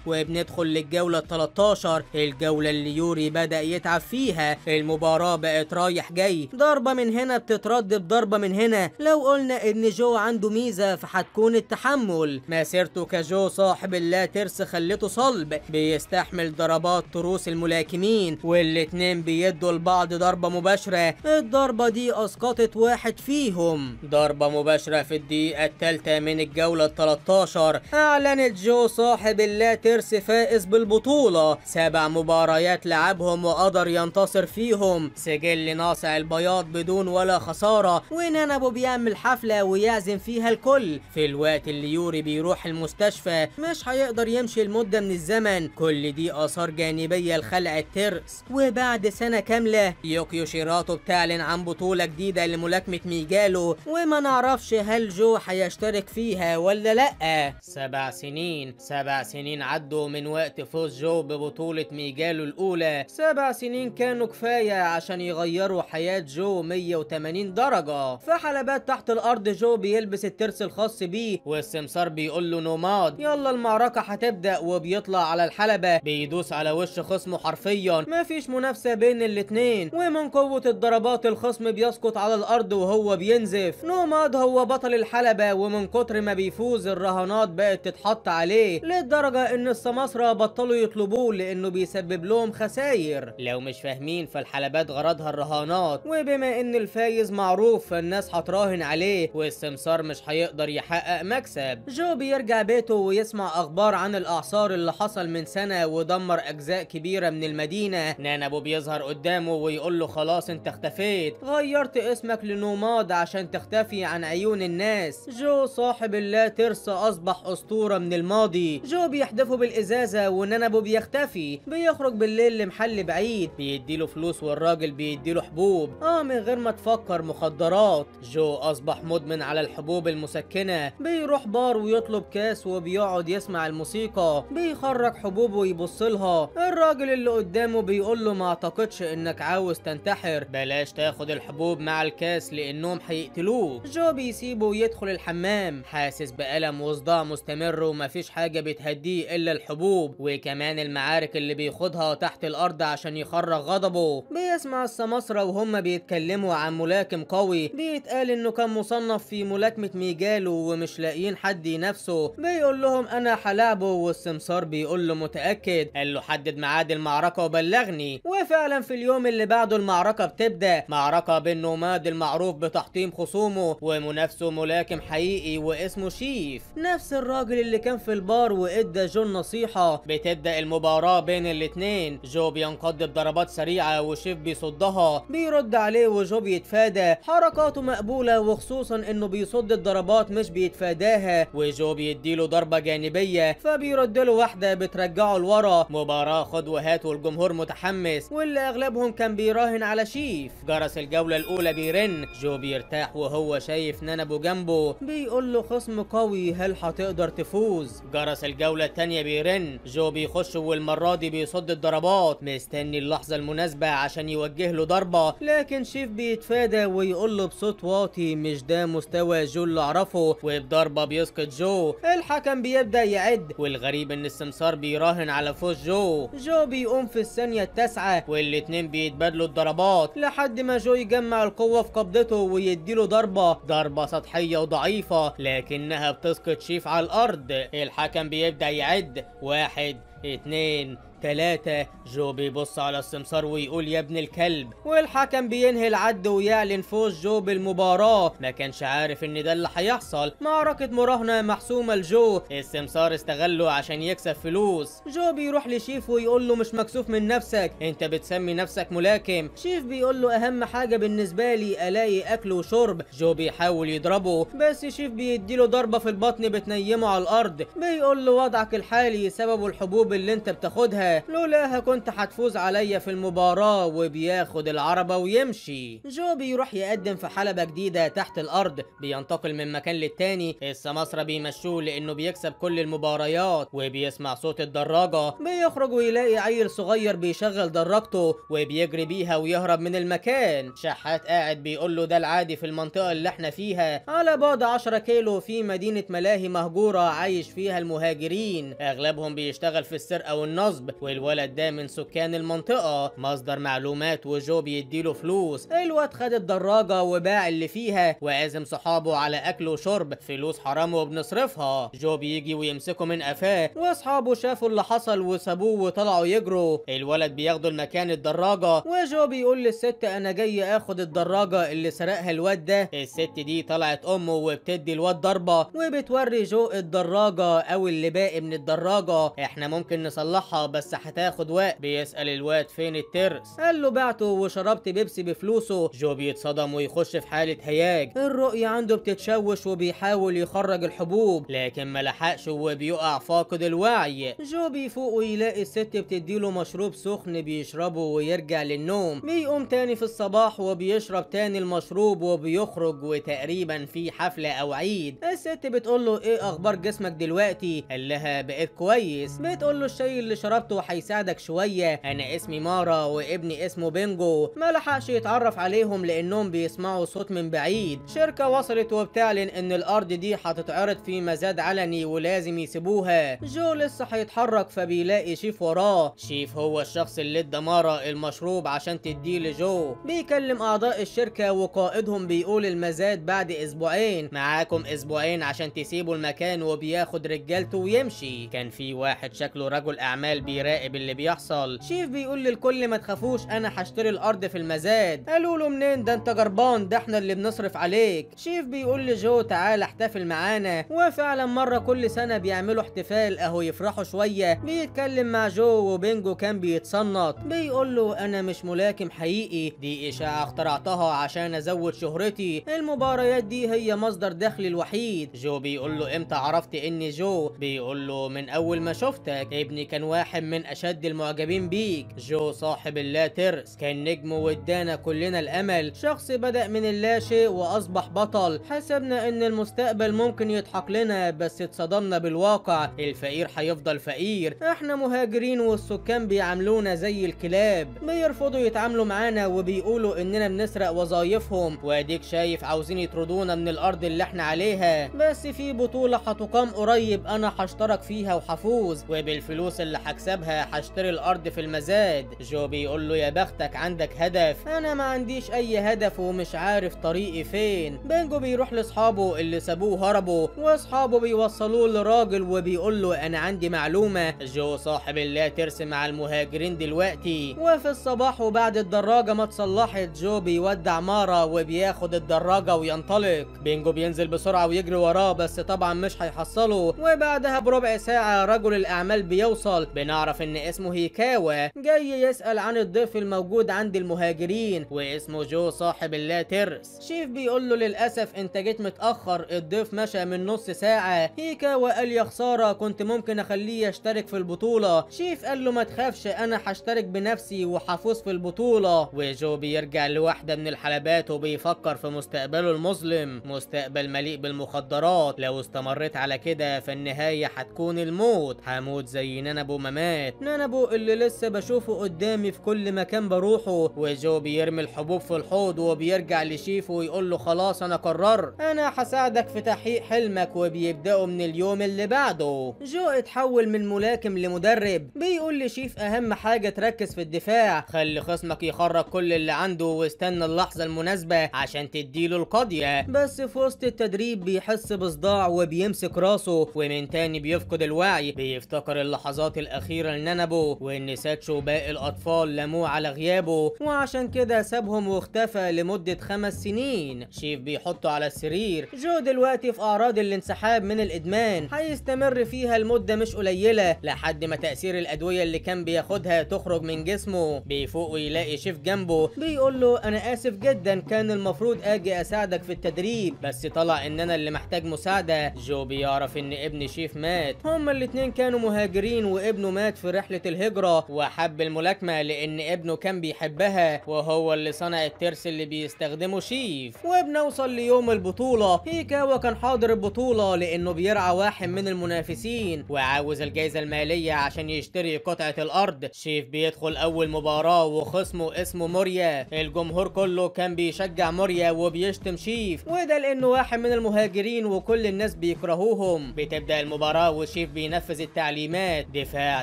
وبندخل للجولة ال 13، الجولة اللي يوري بدأ يتعب فيها. المباراة بقت رايح جاي، ضربة من هنا بتترد بضربة من هنا. لو قلنا ان جو عنده ميزة فهتكون التحمل. مسيرته كجو صاحب اللا ترس خلته صلب، بيستحمل ضربات تروس الملاكمين، والاتنين بيدوا لبعض ضربة مباشرة. الضربة دي اسقطت واحد فيهم. ضربة مباشرة في الدقيقة الثالثة من الجولة ال 13 اعلنت جو صاحب اللا ترس فائز بالبطولة. 7 مباريات لعبهم وقدر ينتصر فيهم، سجل ناصع البياض بدون ولا خسارة. ونانابو بيعمل حفلة ويعزم فيها الكل. في الوقت اللي يوري بيروح المستشفى مش هيقدر يمشي لمدة من الزمن، كل دي آثار جانبية لخلع الترس. وبعد سنة كاملة يوكيو شيراتو بتعلن عن بطولة جديدة لملاكمة ميجالو، وما نعرفش هل جو هيشترك فيها ولا لأ. 7 سنين، 7 سنين عدوا من وقت فوز جو ببطولة ميجالو الأولى. 7 سنين كانوا كفاية عشان يغيروا حياة جو 180 درجة. في حلبات تحت الأرض جو بيلبس الترس الخاص بيه، والسمسار بيقول له نوماد يلا المعركة هتبدأ، وبيطلع على الحلبة بيدوس على وش خصمه حرفيا، مفيش منافسة بين الاتنين. ومن قوة الضربات الخصم بيسقط على الأرض وهو بينزف. نوماد هو بطل الحلبة، ومن كتر ما بيفوز الرهانات بقت تتحط عليه، للدرجة إن السماسرة بطلوا يطلبوه لأنه بيسبب لهم خساير. لو مش فاهمين فالحلبات غرضها الرهانات، وبما إن الفايز معروف فالناس هتراهن عليه، والسمسار مش هيقدر يحقق مكسب. جو بيرجع بيته ويسمع أخبار عن الأعصار اللي حصل من سنة ودمر أجزاء كبيرة من المدينة. نانابو بيظهر قدامه ويقول له خلاص انت اختفيت، غيرت اسمك لنوماد عشان تختفي عن عيون الناس. جو صاحب اللا ترس أصبح أسطورة من الماضي. جو بيحدفه بالإزازة ونانابو بيختفي. بيخرج بالليل لمحل بعيد، بيديله فلوس والراجل بيديله حبوب، من غير ما تفكر مخدرات. جو أصبح مدمن على الحبوب المسكنة. بيروح بار ويطلب كاس وبيقعد يسمع الموسيقى، بيخرج حبوبه ويبص لها. الراجل اللي قدامه بيقول له ما اعتقدش انك عاوز تنتحر، بلاش تاخد الحبوب مع الكاس لانهم هيقتلوك. جو بيسيبه ويدخل الحمام، حاسس بألم وصداع مستمر ومفيش حاجة بتهديه الا الحبوب، وكمان المعارك اللي بيخوضها تحت الارض عشان يخرج غضبه. بيسمع السماسرة وهم بيتكلموا عن ملاكم قوي بيتقال انه كان مصنف في ملاكمة ميجالو ومش لاقيين حد ينافسه. بيقول لهم انا هلاعبه، والسمسار بيقول له متأكد؟ قال له حدد ميعاد المعركة وبلغني. وفعلا في اليوم اللي بعده المعركة بتبدأ، معركة بين نوماد المعروف بتحطيم خصومه ومنافسه ملاكم حقيقي واسمه شيف، نفس الراجل اللي كان في البار وادى جو النصيحة. بتبدأ المباراة بين الاتنين، جو بينقض بضربات سريعة وشيف بيصدها، بيرد عليه وجو بيتفادى، حركاته مقبولة وخصوصا انه بيصد الضربات مش بيتفاداها، وجو بيديله ضربة جانبية فبيرد له واحدة بترجعه لورا. مباراة خد وهات والجمهور متحمس واللي اغلبهم كان بيراهن على شيف. جرس الجولة الاولى بيرن، جو بيرتاح وهو شايف نانابو جنبه، بيقول له خصم قوي هل هتقدر تفوز؟ جرس الجولة الثانية بيرن، جو بيخش والمرة دي بيصد الضربات، مستني اللحظة المناسبة عشان يوجه له ضربة، لكن شيف بيتفادى ويقول له بصوت واطي مش ده مستوى جو اللي اعرفه، وبضربة بيسقط جو. الحكم بيبدأ يعد، والغريب ان السمسار بيراهن على فوز جو. جو بيقوم في الثانية التاسعة والاتنين بيتبادلوا الضربات لحد ما جو يجمع القوة في قبضته ويديله ضربة سطحية وضعيفة لكنها بتسقط شيف على الأرض. الحكم بيبدأ يعد 1 2 3. جو بيبص على السمسار ويقول يا ابن الكلب، والحكم بينهي العد ويعلن فوز جو بالمباراة. ما كانش عارف ان ده اللي هيحصل. معركة مراهنة محسومة لجو، السمسار استغله عشان يكسب فلوس. جو بيروح لشيف ويقول له مش مكسوف من نفسك، انت بتسمي نفسك ملاكم. شيف بيقول له اهم حاجة بالنسبة لي الاقي اكل وشرب. جو بيحاول يضربه بس شيف بيديله ضربة في البطن بتنيمه على الارض. بيقول له وضعك الحالي سببه الحبوب اللي انت بتاخدها، لولاها كنت هتفوز عليا في المباراة. وبياخد العربة ويمشي. جو بيروح يقدم في حلبة جديدة تحت الارض، بينتقل من مكان للتاني. السماسرة بيمشوه لانه بيكسب كل المباريات. وبيسمع صوت الدراجة، بيخرج ويلاقي عيل صغير بيشغل دراجته وبيجري بيها ويهرب من المكان. شحات قاعد بيقول له ده العادي في المنطقة اللي احنا فيها، على بعد 10 كيلو في مدينة ملاهي مهجورة عايش فيها المهاجرين، اغلبهم بيشتغل في السرقة والنصب، والولد ده من سكان المنطقة، مصدر معلومات، وجو بيديله فلوس. الواد خد الدراجة وباع اللي فيها وعزم صحابه على اكل وشرب، فلوس حرام وبنصرفها. جو بيجي ويمسكه من قفاه، واصحابه شافوا اللي حصل وسابوه وطلعوا يجروا. الولد بياخده المكان الدراجة، وجو بيقول للست انا جاي اخد الدراجة اللي سرقها الواد ده. الست دي طلعت امه وبتدي الواد ضربة وبتوري جو الدراجة او اللي باقي من الدراجة، احنا ممكن نصلحها بس هتاخد وقت. بيسأل الواد فين الترس، قال له بعته وشربت بيبسي بفلوسه. جو بيتصدم ويخش في حالة هياج، الرؤية عنده بتتشوش وبيحاول يخرج الحبوب لكن ما لحقش وبيقع فاقد الوعي. جو بيفوق ويلاقي الست بتديله مشروب سخن بيشربه ويرجع للنوم. بيقوم تاني في الصباح وبيشرب تاني المشروب وبيخرج، وتقريبا في حفلة او عيد. الست بتقول له ايه اخبار جسمك دلوقتي؟ قال لها بقيت كويس. بتقول له الشاي اللي شربته هيساعدك شوية، انا اسمي مارا وابني اسمه بينجو. ما لحقش يتعرف عليهم لانهم بيسمعوا صوت من بعيد. شركة وصلت وبتعلن ان الارض دي هتتعرض في مزاد علني ولازم يسيبوها. جو لسه هيتحرك فبيلاقي شيف وراه. شيف هو الشخص اللي ادى مارا المشروب عشان تديه لجو. بيكلم اعضاء الشركة وقائدهم بيقول المزاد بعد اسبوعين، معاكم اسبوعين عشان تسيبوا المكان، وبياخد رجالته ويمشي. كان في واحد شكله رجل اعمال بيراقب اللي بيحصل. شيف بيقول للكل ما تخافوش انا هشتري الارض في المزاد. قالوا له منين ده انت جربان، ده احنا اللي بنصرف عليك. شيف بيقول لجو تعال احتفل معانا، وفعلا مرة كل سنة بيعملوا احتفال اهو يفرحوا شوية. بيتكلم مع جو وبينجو كان بيتصنط، بيقول له انا مش ملاكم حقيقي، دي اشاعة اخترعتها عشان ازود شهرتي، المباريات دي هي مصدر دخلي الوحيد. جو بيقول له امتى عرفت اني جو؟ بيقول له من اول ما شفتك، ابني كان واحد من اشد المعجبين بيك. جو صاحب اللا ترس كان نجم وادانا كلنا الامل، شخص بدأ من اللاشيء واصبح بطل، حسبنا ان المستقبل ممكن يضحك لنا بس اتصدمنا بالواقع، الفقير هيفضل فقير، احنا مهاجرين والسكان بيعاملونا زي الكلاب، بيرفضوا يتعاملوا معانا وبيقولوا اننا بنسرق وظايفهم، واديك شايف عاوزين يطردونا من الارض اللي احنا عليها، بس في بطولة هتقام قريب انا هشترك فيها وهفوز، وبالفلوس اللي هكسبها هشتري الارض في المزاد. جو بيقول له يا بختك عندك هدف، انا ما عنديش اي هدف ومش عارف طريقي فين. بينجو بيروح لاصحابه اللي سابوه هربوا، واصحابه بيوصلوه لراجل وبيقول له انا عندي معلومة، جو صاحب اللا ترس مع المهاجرين دلوقتي. وفي الصباح وبعد الدراجة ما اتصلحت جو بيودع مارا وبياخد الدراجة وينطلق. بينجو بينزل بسرعة ويجري وراه بس طبعا مش هيحصله. وبعدها بربع ساعة رجل الاعمال بيوصل، بنعرف ان اسمه هيكاوا، جاي يسأل عن الضيف الموجود عند المهاجرين واسمه جو صاحب اللا ترس. شيف بيقول له للاسف انت جيت متأخر، الضيف مشى من نص ساعة. هيكاوا قال يا خسارة كنت ممكن اخليه يشترك في البطولة. شيف قال له ما تخافش انا هشترك بنفسي وهفوز في البطولة. وجو بيرجع لواحدة من الحلبات وبيفكر في مستقبله المظلم، مستقبل مليء بالمخدرات، لو استمريت على كده فالنهاية هتكون الموت، هموت زي نانابو ما مات، نانابو اللي لسه بشوفه قدامي في كل مكان بروحه. وجو بيرمي الحبوب في الحوض وبيرجع لشيف ويقول له خلاص انا قررت، انا هساعدك في تحقيق حلمك، وبيبدأوا من اليوم اللي بعده. جو اتحول من ملاكم لمدرب، بيقول لشيف اهم حاجة تركز في الدفاع، خلي خصمك يخرج كل اللي عنده واستنى اللحظة المناسبة عشان تديله القضية. بس في وسط التدريب بيحس بصداع وبيمسك راسه، ومن تاني بيفقد الوعي، بيفتكر اللحظات الأخيرة لنانابو، وان ساتشو باقي الاطفال لموه على غيابه وعشان كده سابهم واختفى لمدة 5 سنين. شيف بيحطه على السرير. جو دلوقتي في اعراض الانسحاب من الادمان، هيستمر فيها لمدة مش قليلة لحد ما تأثير الادوية اللي كان بياخدها تخرج من جسمه. بيفوق ويلاقي شيف جنبه، بيقول له انا اسف جدا، كان المفروض اجي اساعدك في التدريب، بس طلع ان انا اللي محتاج مساعدة. جو بيعرف ان ابن شيف مات، هما الاتنين كانوا مهاجرين وابنه مات في رحلة الهجرة، وحب الملاكمة لان ابنه كان بيحبها وهو اللي صنع الترس اللي بيستخدمه شيف. وبنوصل ليوم البطولة. هيكاوا كان حاضر البطولة لانه بيرعى واحد من المنافسين وعاوز الجائزة المالية عشان يشتري قطعة الارض. شيف بيدخل اول مباراة وخصمه اسمه موريا. الجمهور كله كان بيشجع موريا وبيشتم شيف، وده لانه واحد من المهاجرين وكل الناس بيكرهوهم. بتبدأ المباراة وشيف بينفذ التعليمات، دفاع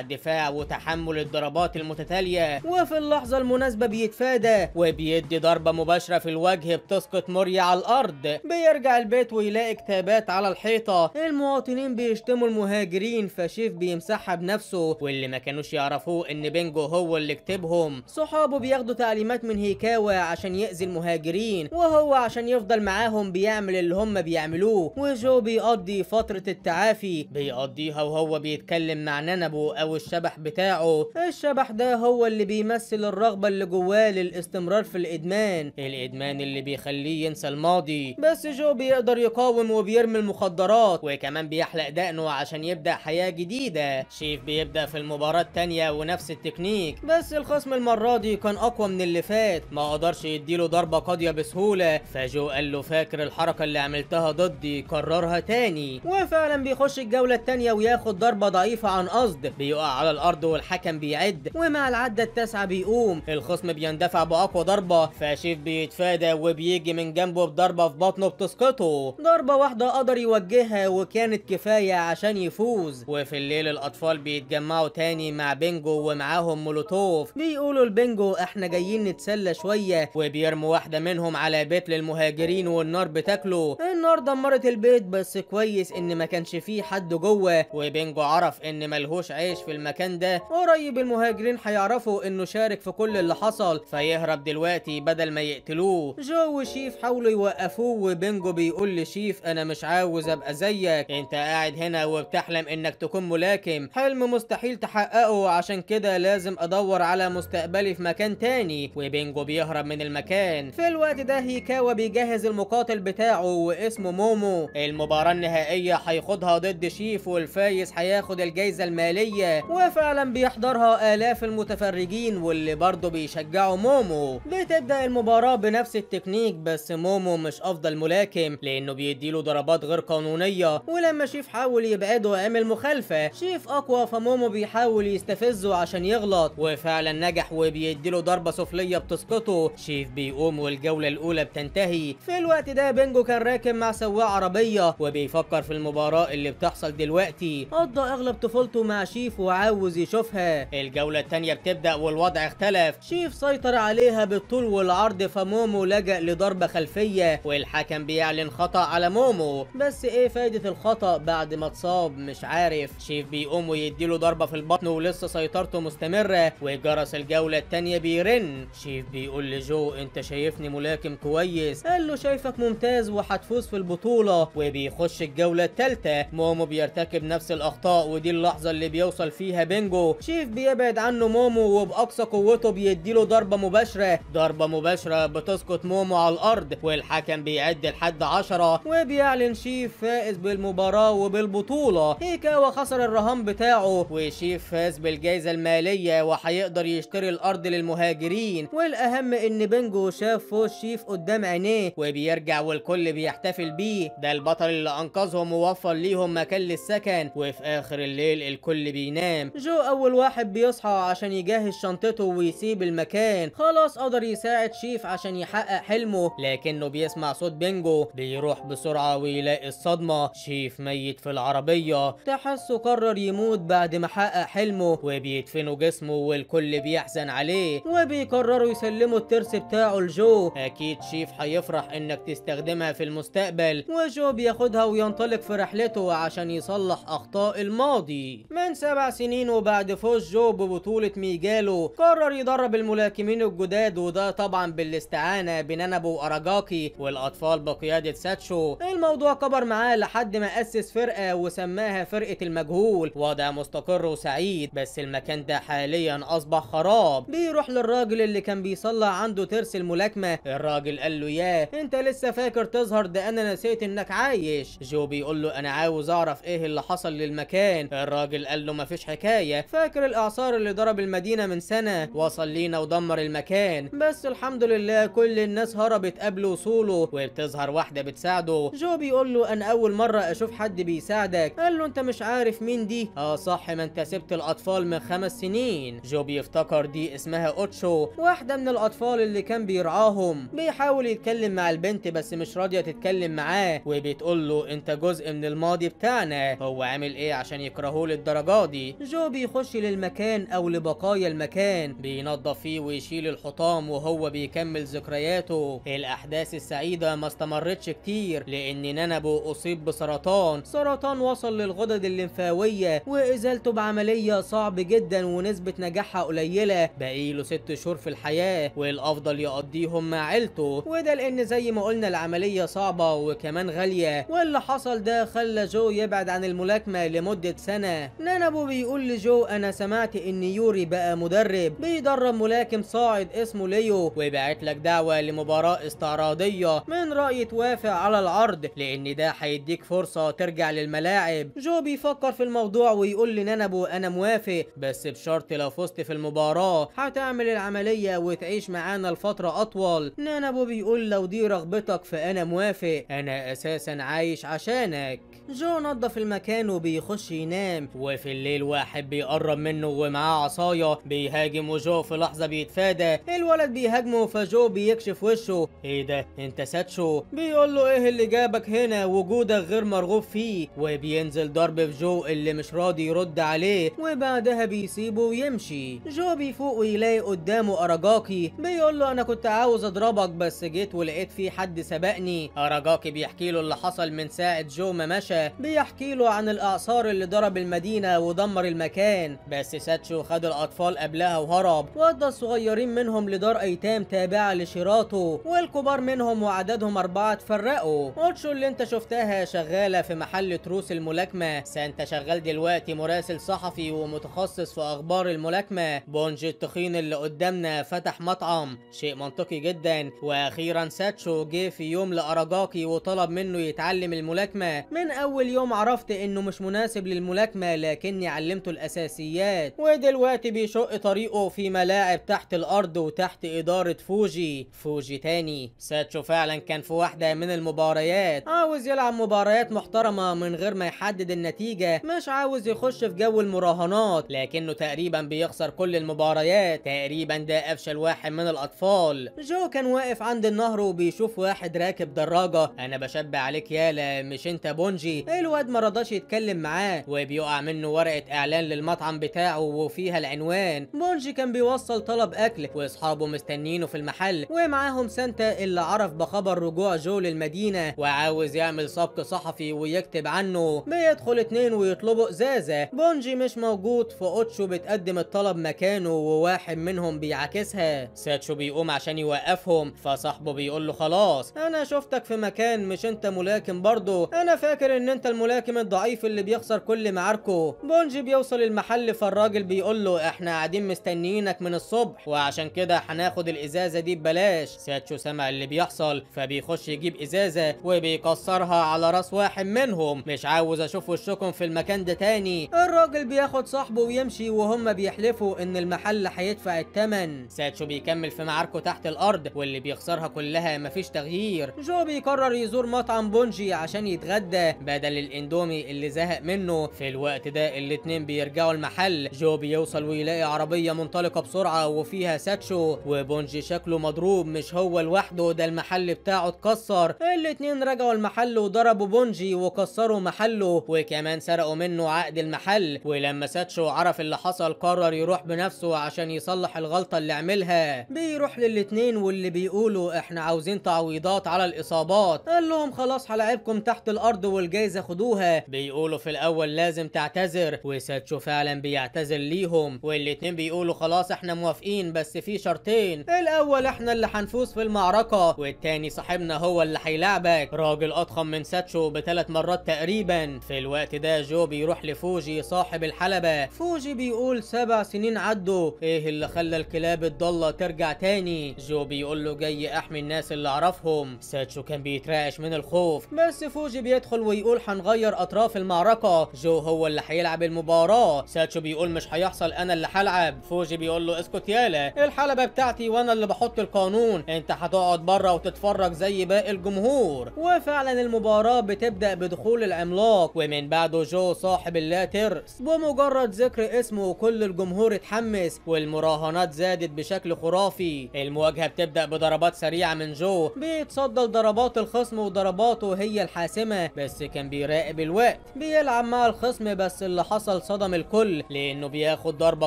دفاع وتحمل الضربات المتتالية، وفي اللحظة المناسبة بيتفادى وبيدي ضربة مباشرة في الوجه بتسقط موريا على الارض. بيرجع البيت ويلاقي كتابات على الحيطة، المواطنين بيشتموا المهاجرين، فشيف بيمسحها بنفسه، واللي ما كانوش يعرفوه ان بينجو هو اللي كتبهم. صحابه بياخدوا تعليمات من هيكاوا عشان يأذي المهاجرين، وهو عشان يفضل معاهم بيعمل اللي هم بيعملوه. وجو بيقضي فترة التعافي، بيقضيها وهو بيتكلم مع نانابو او الشبح بتاعه. الشبح ده هو اللي بيمثل الرغبة اللي جواه للاستمرار في الادمان، الادمان اللي بيخليه ينسى الماضي. بس جو بيقدر يقاوم وبيرمي المخدرات، وكمان بيحلق دقنه عشان يبدأ حياة جديدة. شيف بيبدأ في المباراة التانية ونفس التكنيك، بس الخصم المرة دي كان اقوى من اللي فات، ما قدرش يديله ضربة قاضية بسهولة. فجو قال له فاكر الحركة اللي عملتها ضدي، كررها تاني. وفعلا بيخش الجولة التانية وياخد ضربة ضعيفة عن قصد، بيقع على الارض والحكم بيعد، ومع العدة التاسعة بيقوم. الخصم بيندفع باقوى ضربة، فشيف بيتفادى وبيجي من جنبه بضربة في بطنه بتسقطه. ضربة واحدة قدر يوجهها وكانت كفاية عشان يفوز. وفي الليل الاطفال بيتجمعوا تاني مع بينجو ومعاهم مولوتوف، بيقولوا لبينجو احنا جايين نتسلى شوية، وبيرموا واحدة منهم على بيت للمهاجرين والنار بتاكله. النار دمرت البيت، بس كويس ان ما كانش فيه حد جوه، وبينجو عرف ان ملهوش عيش في المكان ده، قريب المهاجرين هيعرفوا انه شارك في كل اللي حصل، فيهرب دلوقتي بدل ما يقتلوه. جو وشيف حاولوا يوقفوه، وبينجو بيقول لشيف انا مش عاوز ابقى زيك، انت قاعد هنا وبتحلم انك تكون ملاكم، حلم مستحيل تحققه، عشان كده لازم ادور على مستقبلي في مكان تاني. وبينجو بيهرب من المكان. في الوقت ده هيكاوا بيجهز المقاتل بتاعه واسمه مومو. المباراة النهائية هيخوضها ضد شيف، والفايز هياخد الجايزة المالية، وفعلا بيحضرها آلاف المتفرجين واللي برضه بيشجعوا مومو. بتبدأ المباراة بنفس التكنيك، بس مومو مش افضل ملاكم لانه بيديله ضربات غير قانونية، ولما شيف حاول يبعده عمل مخالفة. شيف اقوى، فمومو بيحاول يستفزه عشان يغلط، وفعلا نجح وبيديله ضربة سفلية بتسقطه. شيف بيقوم والجولة الاولى بتنتهي. في الوقت ده بينجو كان راكب مع سواق عربية وبيفكر في المباراة اللي بتحصل دلوقتي. قضى اغلب طفولته مع شيف وعاوز يشوفها. الجولة التانية بتبدأ والوضع اختلف، شيف سيطر عليها بالطول والعرض، فمومو لجأ لضربة خلفية والحكم بيعلن خطأ على مومو، بس ايه فايدة الخطأ بعد ما اتصاب مش عارف. شيف بيقوم ويديله ضربة في البطن ولسه سيطرته مستمرة، وجرس الجولة التانية بيرن. شيف بيقول لجو انت شايفني ملاكم كويس؟ قال له شايفك ممتاز وهتفوز في البطولة. وبيخش الجولة التالتة، مومو بيرتكب نفس الأخطاء، ودي اللحظة اللي بيوصل فيها بينجو. شيف بيبعد عنه مومو وبأقصى قوته بيديله ضربة مباشرة، ضربة مباشرة بتسقط مومو على الأرض، والحكم بيعد لحد 10 وبيعلن شيف فائز بالمباراة وبالبطولة. هيكاوا خسر الرهان بتاعه، وشيف فاز بالجائزة المالية وهيقدر يشتري الأرض للمهاجرين. والأهم إن بينجو شاف فوز شيف قدام عينيه وبيرجع والكل بيحتفل بيه، ده البطل اللي أنقذهم ووفر ليهم مكان للسكن. وفي آخر الليل الكل بينام، جو أول واحد بيصحى عشان يجهز شنطته ويسيب المكان. خلاص قدر يساعد شيف عشان يحقق حلمه، لكنه بيسمع صوت بينجو، بيروح بسرعة ويلاقي الصدمة، شيف ميت في العربية. تحسه قرر يموت بعد ما حقق حلمه، وبيدفنوا جسمه والكل بيحزن عليه، وبيقرروا يسلموا الترس بتاعه لجو، أكيد شيف هيفرح إنك تستخدمها في المستقبل. وجو بياخدها وينطلق في رحلته عشان يصلح أخطاء الماضي. من 7 سنين سنين وبعد فوز جو ببطولة ميجالو قرر يدرب الملاكمين الجداد، وده طبعا بالاستعانة بنانابو وأراجاكي والأطفال بقيادة ساتشو. الموضوع كبر معاه لحد ما أسس فرقة وسماها فرقة المجهول. وضع مستقر وسعيد، بس المكان ده حاليا أصبح خراب. بيروح للراجل اللي كان بيصلح عنده ترس الملاكمة، الراجل قال له ياه انت لسه فاكر تظهر، ده انا نسيت انك عايش. جو بيقول له انا عاوز اعرف ايه اللي حصل للمكان. الراجل قال له مفيش حكاية، فاكر الاعصار اللي ضرب المدينة من سنة وصل لينا ودمر المكان، بس الحمد لله كل الناس هربت قبل وصوله. وبتظهر واحدة بتساعده. جو بيقول له انا اول مرة اشوف حد بيساعدك. قال له انت مش عارف مين دي؟ اه صح، ما انت سبت الاطفال من 5 سنين. جو بيفتكر دي اسمها اوتشو، واحدة من الاطفال اللي كان بيرعاهم. بيحاول يتكلم مع البنت بس مش راضية تتكلم معاه، وبتقول له انت جزء من الماضي بتاعنا. هو عامل ايه عشان يكرهوه للدرجة دي؟ جو بيخش للمكان او لبقايا المكان، بينظف فيه ويشيل الحطام وهو بيكمل ذكرياته. الاحداث السعيدة ما استمرتش كتير لان نانابو اصيب بسرطان، سرطان وصل للغدد الليمفاوية وازالته بعملية صعب جدا ونسبة نجاحها قليلة. بقيله 6 شهور في الحياة والافضل يقضيهم مع عيلته، وده لان زي ما قلنا العملية صعبة وكمان غالية. واللي حصل ده خلى جو يبعد عن الملاكمة لمدة سنة. نانابو بيقول لجو انا سمعت ان يوري بقى مدرب بيدرب ملاكم صاعد اسمه ليو، وبعت لك دعوة لمباراة استعراضية، من رأيي توافق على العرض لان ده هيديك فرصة ترجع للملاعب. جو بيفكر في الموضوع ويقول لنانابو انا موافق، بس بشرط لو فزت في المباراة هتعمل العملية وتعيش معانا لفترة اطول. نانابو بيقول لو دي رغبتك فانا موافق، انا اساسا عايش عشانك. جو نظف المكان وبيخش ينام، وفي الليل واحد بيقرب منه ومعاه عصاية بيهاجم، وجو في لحظة بيتفادى. الولد بيهاجمه فجو بيكشف وشه، ايه ده انت ساتشو؟ بيقول له ايه اللي جابك هنا، وجودك غير مرغوب فيه. وبينزل ضرب في جو اللي مش راضي يرد عليه، وبعدها بيسيبه ويمشي. جو بيفوق ويلاقي قدامه أراجاكي، بيقول له انا كنت عاوز اضربك بس جيت ولقيت في حد سبقني. أراجاكي بيحكي له اللي حصل من ساعة جو ما مشى، بيحكي له عن الاعصار اللي ضرب المدينة ودمر المكان، بس ساتشو خد الاطفال قبلها وهرب، ودى الصغيرين منهم لدار ايتام تابعة لشيراتو، والكبار منهم وعددهم 4 اتفرقوا. اوتشو اللي انت شفتها شغالة في محل تروس الملاكمة، سانتا شغال دلوقتي مراسل صحفي ومتخصص في اخبار الملاكمة، بونجي التخين اللي قدامنا فتح مطعم، شيء منطقي جدا. واخيرا ساتشو جه في يوم لأراجاكي وطلب منه يتعلم الملاكمة. من اول يوم عرفت انه مش مناسب للملاكمة، لكني علمته الاساسيات، ودلوقتي بيشق طريقه في ملاعب تحت الارض وتحت ادارة فوجي. فوجي تاني. ساتشو فعلا كان في واحدة من المباريات عاوز يلعب مباريات محترمة من غير ما يحدد النتيجة، مش عاوز يخش في جو المراهنات، لكنه تقريبا بيخسر كل المباريات، تقريبا ده افشل واحد من الاطفال. جو كان واقف عند النهر وبيشوف واحد راكب دراجة، انا بشبع عليك يالا مش انت بونجي؟ الواد ما رضاش يتكلم معاه، وبيقع منه ورقة اعلان للمطعم بتاعه وفيها العنوان. بونجي كان بيوصل طلب اكل واصحابه مستنينه في المحل، ومعاهم سانتا اللي عرف بخبر رجوع جو للمدينة وعاوز يعمل سبق صحفي ويكتب عنه. بيدخل 2 ويطلبوا ازازة، بونجي مش موجود فاوتشو بتقدم الطلب مكانه وواحد منهم بيعاكسها. ساتشو بيقوم عشان يوقفهم، فصاحبه بيقول له خلاص انا شفتك في مكان، مش انت ملاكم برضه؟ انا فاكر ان انت الملاكم الضعيف اللي بيخسر كل معاركه. بونجي بيوصل المحل فالراجل بيقول له احنا قاعدين مستنيينك من الصبح وعشان كده هناخد الازازه دي ببلاش. ساتشو سمع اللي بيحصل فبيخش يجيب ازازة وبيكسرها على راس واحد منهم، مش عاوز اشوف وشكم في المكان ده تاني. الراجل بياخد صاحبه ويمشي وهم بيحلفوا ان المحل هيدفع الثمن. ساتشو بيكمل في معاركه تحت الارض واللي بيخسرها كلها مفيش تغيير. جو بيقرر يزور مطعم بونجي عشان يتغدى بدل الاندومي اللي زهق منه. في الوقت ده الاتنين بيرجعوا المحل. جو بيوصل ويلاقي عربية منطلقة بسرعة وفيها ساتشو، وبونجي شكله مضروب مش هو لوحده، ده المحل بتاعه اتكسر. الاتنين رجعوا المحل وضربوا بونجي وكسروا محله، وكمان سرقوا منه عقد المحل. ولما ساتشو عرف اللي حصل قرر يروح بنفسه عشان يصلح الغلطة اللي عملها. بيروح للاتنين واللي بيقولوا احنا عاوزين تعويضات على الاصابات، قال لهم خلاص هلاعبكم تحت الارض والجايزة خدوها. بيقولوا في الاول لازم تعتذر، وساتشو ساتشو فعلا بيعتذر ليهم، والاتنين بيقولوا خلاص احنا موافقين بس في شرطين، الاول احنا اللي هنفوز في المعركة، والتاني صاحبنا هو اللي هيلاعبك، راجل اضخم من ساتشو ب3 مرات تقريبا. في الوقت ده جو بيروح لفوجي صاحب الحلبة. فوجي بيقول 7 سنين عدوا، ايه اللي خلى الكلاب الضالة ترجع تاني؟ جو بيقول له جاي احمي الناس اللي اعرفهم. ساتشو كان بيترعش من الخوف، بس فوجي بيدخل ويقول هنغير اطراف المعركة، جو هو اللي هيلعب المباراة. ساتشو بيقول مش هيحصل، انا اللي هلعب. فوجي بيقول له اسكت يالا، الحلبة بتاعتي وانا اللي بحط القانون، انت هتقعد بره وتتفرج زي باقي الجمهور. وفعلا المباراة بتبدأ بدخول العملاق، ومن بعده جو صاحب اللا ترس. بمجرد ذكر اسمه كل الجمهور اتحمس، والمراهنات زادت بشكل خرافي. المواجهة بتبدأ بضربات سريعة من جو، بيتصدى لضربات الخصم وضرباته هي الحاسمة، بس كان بيراقب الوقت، بيلعب مع الخصم، بس اللي حصل صدم الكل لانه بياخد ضربة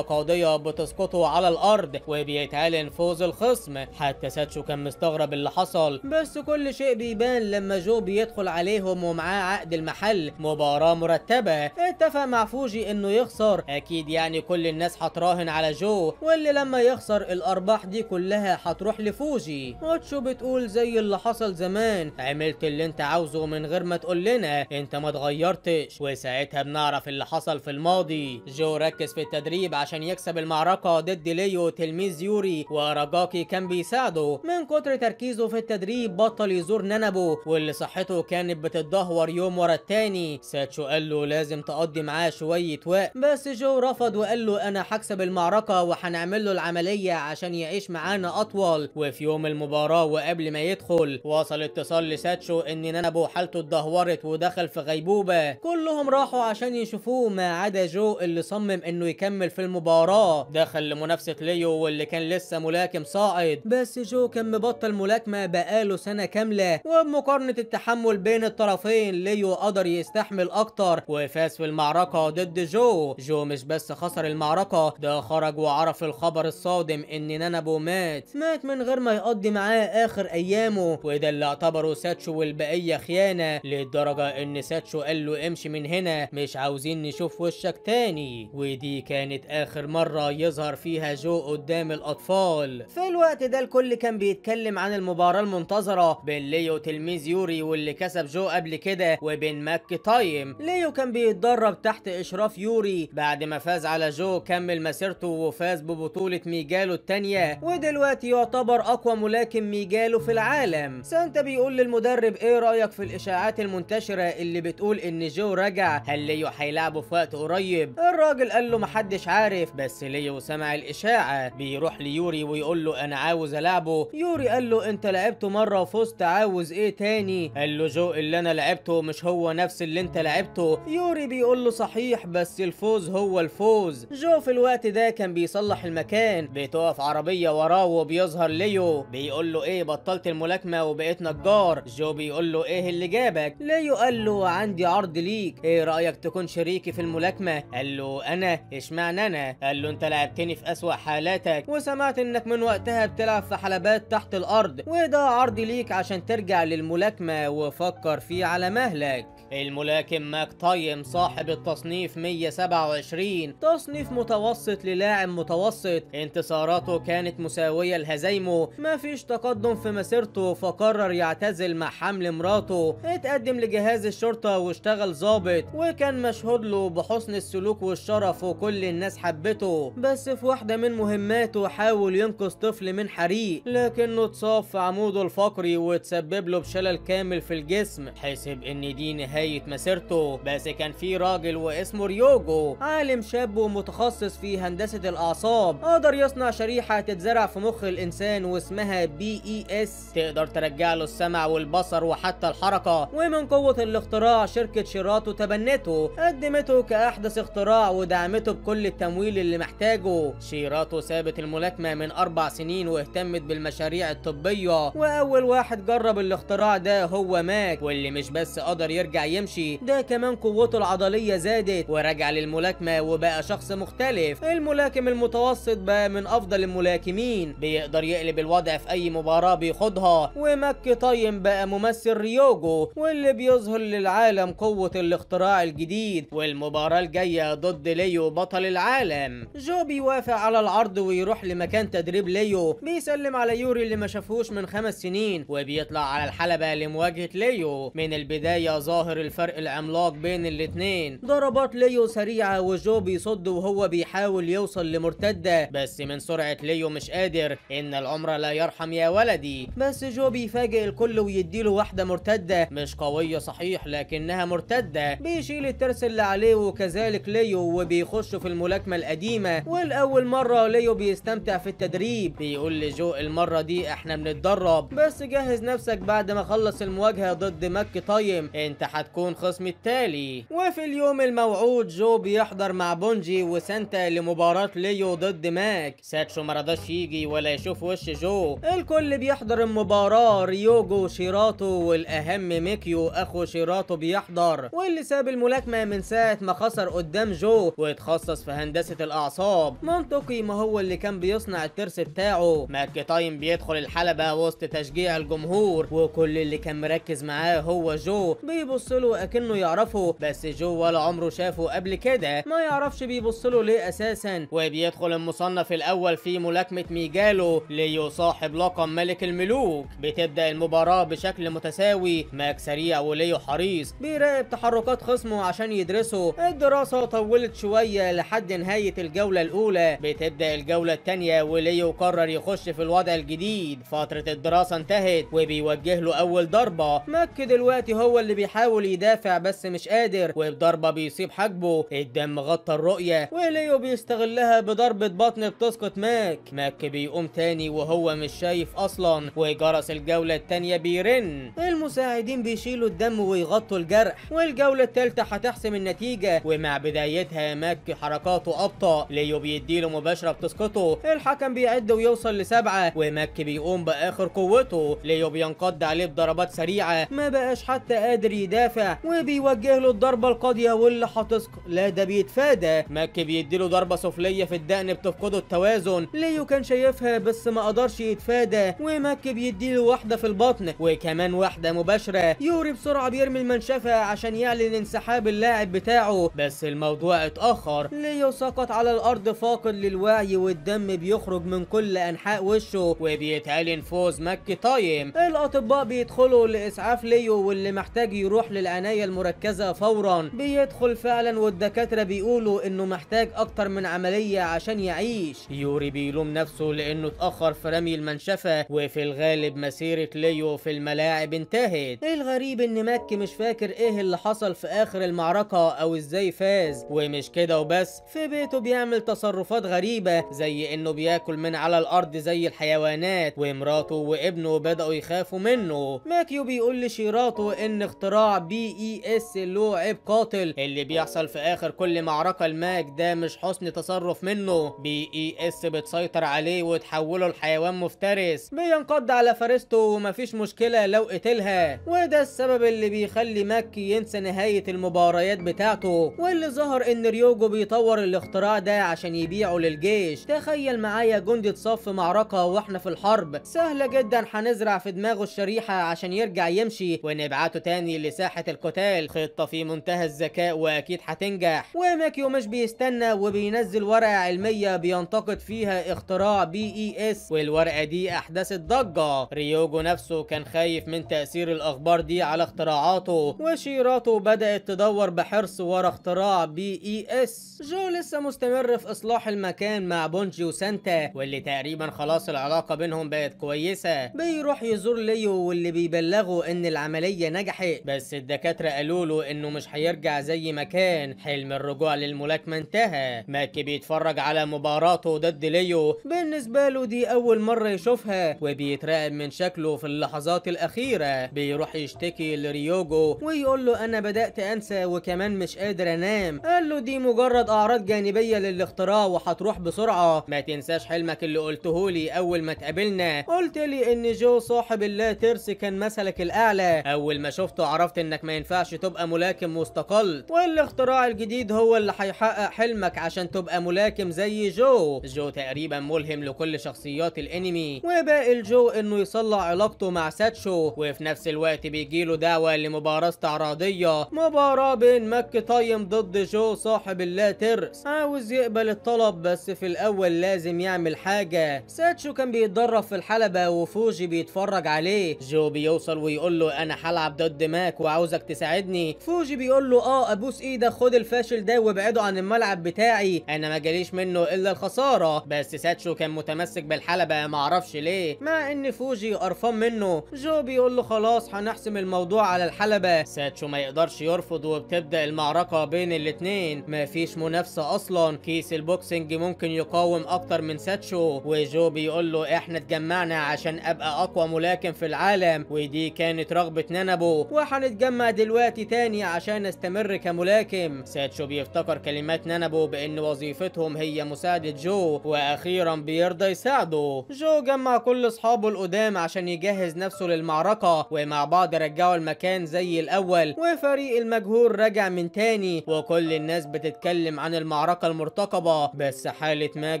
قاضية بتسقطه على الارض وبيتعلن فوز الخصم. حتى ساتشو كان مستغرب اللي حصل، بس كل شيء بيبان لما جو بيدخل عليهم ومعاه عقد المحل. مباراة مرتبة، اتفق مع فوجي انه يخسر، اكيد يعني كل الناس هتراهن على جو، واللي لما يخسر الارباح دي كلها هتروح لفوجي. اوتشو بتقول زي اللي حصل زمان، عملت اللي انت عاوزه من غير ما تقول لنا، انت ما اتغيرتش. وساعتها بنعرف اللي حصل في الماضي. جو ركز في التدريب عشان يكسب المعركة ضد ليو تلميذ يوري، وراجاكي كان بيساعده. من كتر تركيزه في التدريب بطل يزور نانابو، واللي صحته كانت بتتدهور يوم ورا التاني. ساتشو قال له لازم تقضي معاه شوية وقت، بس جو رفض وقال له انا هكسب المعركة وهنعمل له العملية عشان يعيش معانا اطول. وفي يوم المباراة وقبل ما يدخل وصل اتصال لساتشو ان نانابو حالته اتدهورت ودخل في غيبوبة. كلهم راحوا عشان يشوفوه ما عدا جو اللي صمم انه يكمل في المباراة. دخل لمنافسة ليو واللي كان لسه ملاكم صاعد، بس جو كان مبطل ملاكمة بقاله سنة كاملة، وبمقارنة التحمل بين الطرفين ليو قدر يستحمل اكتر وفاز في المعركة ضد جو. جو مش بس خسر المعركة، ده خرج وعرف الخبر الصادم ان نانابو مات من غير ما يقضي معاه اخر ايامه، وده اللي اعتبره ساتشو والبقية خيانة، للدرجة ان ساتشو قال له امشي من هنا، مش عاوزين نشوف وشك تاني. ودي كانت اخر مرة يظهر فيها جو قدام الاطفال. في الوقت ده الكل كان بيتكلم عن المباراة المنتظرة بين ليو تلميذ يوري واللي كسب جو قبل كده، وبين ماك تايم. ليو كان بيتدرب تحت اشراف يوري، بعد ما فاز على جو كمل مسيرته وفاز ببطولة ميجالو التانية، ودلوقتي يعتبر اقوى ملاكم ميجالو في العالم. سانتا بيقول للمدرب ايه رأيك في الاشاعات المنتشرة اللي بتقول ان جو رجع، هل ليو هيلعبه في وقت قريب؟ الراجل قال له محدش عارف، بس ليو سمع الاشاعة. بيروح ليوري ويقول له انا عاوز العبه. يوري قال له انت لعبته مرة وفزت، عاوز ايه تاني؟ قال له جو اللي انا لعبته مش هو نفس اللي انت لعبته. يوري بيقول له صحيح بس الفوز هو الفوز. جو في الوقت ده كان بيصلح المكان، بتقف عربية وراه وبيظهر ليو، بيقول له ايه بطلت الملاكمة وبقيت نجار؟ جو بيقول له ايه اللي جابك؟ ليو قال له عندي عرض ليك، ايه رأيك تكون شريكي في الملاكمة؟ قال له انا؟ اشمعنى انا؟ قال له انت لعبتني في اسوأ حالاتك، وسمعت انك من وقتها بتلعب في حلبات تحت الارض، وده عرض ليك عشان ترجع للملاكمة وفكر فيه على مهلك. الملاكم ماك تايم صاحب التصنيف 127، تصنيف متوسط للاعب متوسط، انتصاراته كانت مساوية لهزايمه، مفيش تقدم في مسيرته، فقرر يعتزل مع حمل مراته. اتقدم لجهاز الشرطة واشتغل ضابط، وكان مشهود له بحسن السلوك والشرف وكل الناس حبته. بس في واحدة من مهماته حاول ينقذ طفل من حريق، لكنه اتصاب في عموده الفقري وتسبب له بشلل كامل في الجسم. حسب ان دي نهاية مسيرته، بس كان في راجل واسمه ريوجو، عالم شاب ومتخصص في هندسة الأعصاب، قدر يصنع شريحة تتزرع في مخ الإنسان واسمها PES، تقدر ترجع له السمع والبصر وحتى الحركة. ومن قوة الاختراع شركة شيراتو تبنته، قدمته كأحدث اختراع ودعمته بكل التمويل اللي محتاجه. شيراتو سابت الملاكمة من 4 سنين واهتمت بالمشاريع الطبية، وأول واحد جرب الاختراع ده هو ماك، واللي مش بس قدر يرجع يرجع يمشي، ده كمان قوته العضلية زادت ورجع للملاكمة وبقى شخص مختلف. الملاكم المتوسط بقى من افضل الملاكمين، بيقدر يقلب الوضع في اي مباراة بيخوضها. وماك تايم بقى ممثل ريوجو واللي بيظهر للعالم قوة الاختراع الجديد، والمباراة الجاية ضد ليو بطل العالم. جو بيوافق على العرض ويروح لمكان تدريب ليو، بيسلم على يوري اللي ما شافوش من 5 سنين وبيطلع على الحلبة لمواجهة ليو. من البداية ظاهر الفرق العملاق بين الاتنين، ضربات ليو سريعة وجو بيصد وهو بيحاول يوصل لمرتدة، بس من سرعة ليو مش قادر، ان العمر لا يرحم يا ولدي. بس جو بيفاجئ الكل ويديله واحدة مرتدة مش قوية صحيح لكنها مرتدة، بيشيل الترس اللي عليه وكذلك ليو وبيخش في الملاكمة القديمة. والأول مرة ليو بيستمتع في التدريب، بيقول لجو المرة دي احنا بنتدرب، بس جهز نفسك بعد ما خلص المواجهة ضد ماك تايم انت هتكون خصمي التالي. وفي اليوم الموعود جو بيحضر مع بونجي وسانتا لمباراة ليو ضد ماك. ساتشو مرضاش يجي ولا يشوف وش جو. الكل بيحضر المباراة، ريوجو شيراتو والاهم ميكيو اخو شيراتو بيحضر، واللي ساب الملاكمة من ساعة ما خسر قدام جو واتخصص في هندسة الاعصاب، منطقي ما هو اللي كان بيصنع الترس بتاعه. ماك تايم بيدخل الحلبة وسط تشجيع الجمهور، وكل اللي كان مركز معاه هو جو، بيبص له اكنه يعرفه، بس جو ولا عمره شافه قبل كده، ما يعرفش بيبص له ليه اساسا. وبيدخل المصنف الاول في ملاكمة ميجالو ليو صاحب لقب ملك الملوك. بتبدأ المباراة بشكل متساوي، ماك سريع وليو حريص، بيراقب تحركات خصمه عشان يدرسه. الدراسة طولت شوية لحد نهاية الجولة الأولى. بتبدأ الجولة الثانية وليو قرر يخش في الوضع الجديد، فترة الدراسة انتهت وبيوجه له أول ضربة. ماك دلوقتي هو اللي بيحاول يدافع بس مش قادر، وبضربة بيصيب حاجبه، الدم غطى الرؤية وليو بيستغلها بضربة بطن بتسقط ماك. ماك بيقوم تاني وهو مش شايف أصلا، وجرس الجولة الثانية بيرن، المساعدين بيشيلوا الدم ويغطوا الجرح، والجولة الثالثة هتحسم النتيجة. ومع بدايتها ماك حركاته أبطأ، ليو بيديله مباشرة بتسقطه، الحكم بيعد ويوصل ل7 وماك بيقوم بآخر قوته، ليو بينقض عليه بضربات سريعة ما بقاش حتى قادر يدافع، وبيوجه له الضربة القاضية واللي هتسقط، لا ده بيتفادى. ماك بيديله ضربة سفلية في الدقن بتفقده التوازن، ليو كان شايفها بس ما قدرش يتفادى، وماك بيديله واحدة في البطن وكمان واحدة مباشرة. يوري بسرعة بيرمي المنشفة عشان يعلن انسحاب اللاعب بتاعه، بس الموضوع اتأخر، ليو سقط على الأرض فاقد للوعي والدم بيخرج من كل أنحاء وشه، وبيتعلن فوز ماك تايم. الأطباء بيدخلوا لإسعاف ليو واللي محتاج يروح للعناية المركزة فورا، بيدخل فعلا والدكاترة بيقولوا إنه محتاج أكتر من عملية عشان يعيش. يوري بيلوم نفسه لأنه اتأخر في رمي المنشفة، وفي الغالب مسيرة ليو في الملاعب انتهت. الغريب إن ماك مش فاكر إيه اللي حصل في آخر المعركة أو إزاي فاز، ومش كده وبس، في بيته بيعمل تصرفات غريبة زي إنه بياكل من على الأرض زي الحيوانات، ومراته وابنه بدأوا يخافوا منه. ماكيو بيقول لشيراتو إن اختراع BES له عيب قاتل، اللي بيحصل في آخر كل معركة الماك ده مش حسن تصرف منه، BES بتسيطر عليه وتحوله لحيوان مفترس، بينقض على فريسته ومفيش مشكلة لو قتلها، وده السبب اللي بيخلي ماك ينسى نهاية المباريات بتاعته. واللي ظهر ان ريوجو بيطور الاختراع ده عشان يبيعه للجيش. تخيل معايا جندي اتصاب في معركة واحنا في الحرب، سهلة جدا هنزرع في دماغه الشريحة عشان يرجع يمشي ونبعته تاني لساحة القتال، خطة في منتهى الذكاء واكيد هتنجح. وماكيو مش بيستنى وبينزل ورقة علمية بينتقد فيها اختراع BES، والورقة دي احدثت ضجة. ريوجو نفسه كان خايف من تأثير الاخبار دي على اختراعاته، وشيراتو بدأت تدور بحرص ورا اختراع BES. جو لسه مستمر في اصلاح المكان مع بونجي وسانتا، واللي تقريبا خلاص العلاقة بينهم بقت كويسة. بيروح يزور ليو واللي بيبلغه ان العملية نجحت، بس الدكاترة قالوا له انه مش هيرجع زي ما كان، حلم الرجوع للملاكمة انتهى. ماك بيتفرج على مباراته ضد ليو، بالنسبة له دي اول مرة يشوفها، وبيترعب من شكله في اللحظات الاخيرة. بيروح يشتكي لريوجو ويقول له انا بدأت انسى وكمان مش قادر انام. قال له دي مجرد اعراض جانبية للاختراع وهتروح بسرعة، ما تنساش حلمك اللي قلته لي اول ما اتقابلنا، قلت لي ان جو صاحب اللا ترس كان مثلك الاعلى، اول ما شفته عرفت انك انك ما ينفعش تبقى ملاكم واستقلت، والاختراع الجديد هو اللي هيحقق حلمك عشان تبقى ملاكم زي جو. جو تقريبا ملهم لكل شخصيات الانمي، وباقي الجو انه يصلح علاقته مع ساتشو، وفي نفس الوقت بيجيله دعوة لمباراة استعراضية، مباراة بين ماك تايم ضد جو صاحب اللا ترس. عاوز يقبل الطلب بس في الاول لازم يعمل حاجة. ساتشو كان بيتدرب في الحلبة وفوجي بيتفرج عليه. جو بيوصل ويقول له انا هلعب ضد ماك وعاوزك تساعدني. فوجي بيقول له ابوس ايدك، خد الفاشل ده وابعده عن الملعب بتاعي، انا ما جاليش منه الا الخسارة. بس ساتشو كان متمسك بالحلبة معرفش ليه، مع ان فوجي قرفان منه. جو بيقول له خلاص هنحسم الموضوع على الحلبة. ساتشو ما يقدرش يرفض وبتبدأ المعركة بين الاتنين، مفيش منافسة اصلا، كيس ال boxing ممكن يقاوم اكتر من ساتشو. وجو بيقول له احنا اتجمعنا عشان ابقى اقوى ملاكم في العالم، ودي كانت رغبة نانابو، وهنتجمع دلوقتي تاني عشان استمر كملاكم. ساتشو بيفتكر كلمات نانابو بان وظيفتهم هي مساعدة جو، واخيرا بيرضى يساعده. جو جمع كل اصحابه القدام عشان يجهز نفسه للمعركة، ومع بعض رجعوا المكان زي الاول، وفريق المجهول رجع من تاني، وكل الناس بتتكلم عن المعركة المرتقبة. بس حالة ماك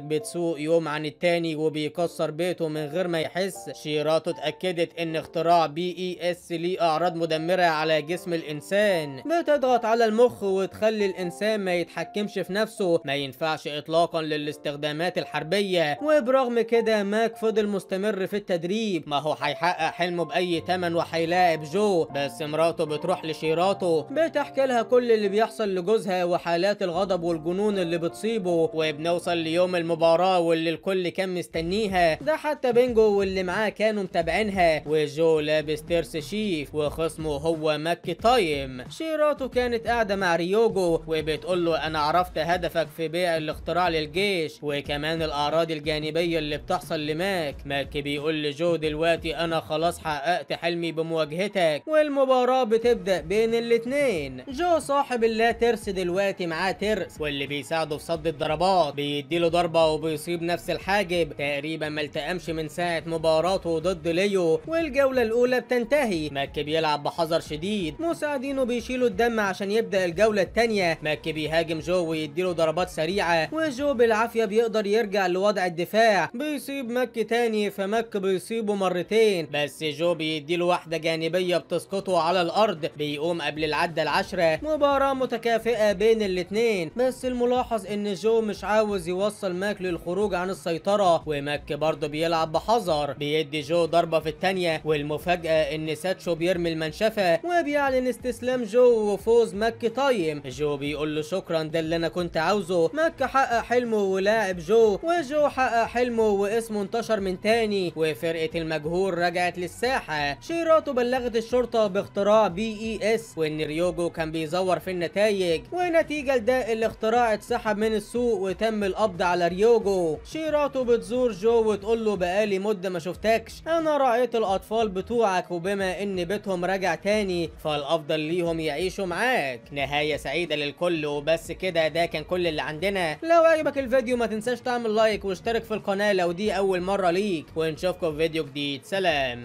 بتسوء يوم عن التاني وبيكسر بيته من غير ما يحس. شيراتو اتأكدت ان اختراع BES ليه اعراض مدمرة على جسم الانسان، بتضغط على المخ وتخلي الانسان ما يتحكمش في نفسه، ما ينفعش اطلاقا للاستخدامات الحربية. وبرغم كده ماك فضل مستمر في التدريب، ما هو هيحقق حلمه باي تمن وهيلاعب جو. بس مراته بتروح لشيراتو بتحكي لها كل اللي بيحصل لجوزها وحالات الغضب والجنون اللي بتصيبه. وبنوصل ليوم المباراة واللي الكل كان مستنيها، ده حتى بينجو واللي معاه كانوا متابعينها. وجو لابس ترس شيف وخصمه هو ماك تايم. شيراتو كانت قاعدة مع ريوجو وبتقول له انا عرفت هدفك في بيع الاختراع للجيش، وكمان الاعراض الجانبية اللي بتحصل لماك. ماك بيقول لجو دلوقتي انا خلاص حققت حلمي بمواجهتك، والمباراة بتبدأ بين الاتنين. جو صاحب اللا ترس دلوقتي معاه ترس واللي بيساعده في صد الضربات، بيديله ضربة وبيصيب نفس الحاجب، تقريبا ما التئمش من ساعة مباراته ضد ليو. والجولة الأولى بتنتهي، ماك بيلعب بحذر شديد، مساعدينه بيشيلوا الدم عشان يبدأ الجولة الثانية. ماك بيهاجم جو ويديله ضربات سريعة، وجو بالعافية بيقدر يرجع لوضع الدفاع، بيصيب ماك تاني فماك بيصيبه مرتين، بس جو بيديله واحدة جانبية بتسقطه على الأرض، بيقوم قبل العدة العشرة. مباراة متكافئة بين الاتنين، بس الملاحظ ان جو مش عاوز يوصل ماك للخروج عن السيطرة، وماك برضه بيلعب بحذر، بيدي جو ضربة في التانية. والمفاجأة ان ساتشو بيرمي المنشفة وبيعلن استسلام جو وفوز ماك تايم. جو بيقول له شكرا، ده اللي انا كنت عاوزه. ماك حقق حلمه ولاعب جو، وجو حقق حلمه واسمه انتشر من تاني، وفرقة المجهول رجعت للساحة. شيراتو بلغت الشرطة باختراع BES وان ريوجو كان بيزور في النتائج، ونتيجة لده الاختراع اتسحب من السوق وتم القبض على ريوجو. شيراتو بتزور جو وتقول له بقالي مدة ما شفتكش، انا رعيت الاطفال بتوعك، وبما ان بيتهم رجع تاني فالافضل ليهم يعيشوا معاك. نهاية سعيدة للكل. وبس كده، ده كان كل اللي عندنا. لو عجبك الفيديو ما تنساش تعمل like واشترك في القناة لو دي اول مرة ليك، ونشوفكم في فيديو جديد. سلام.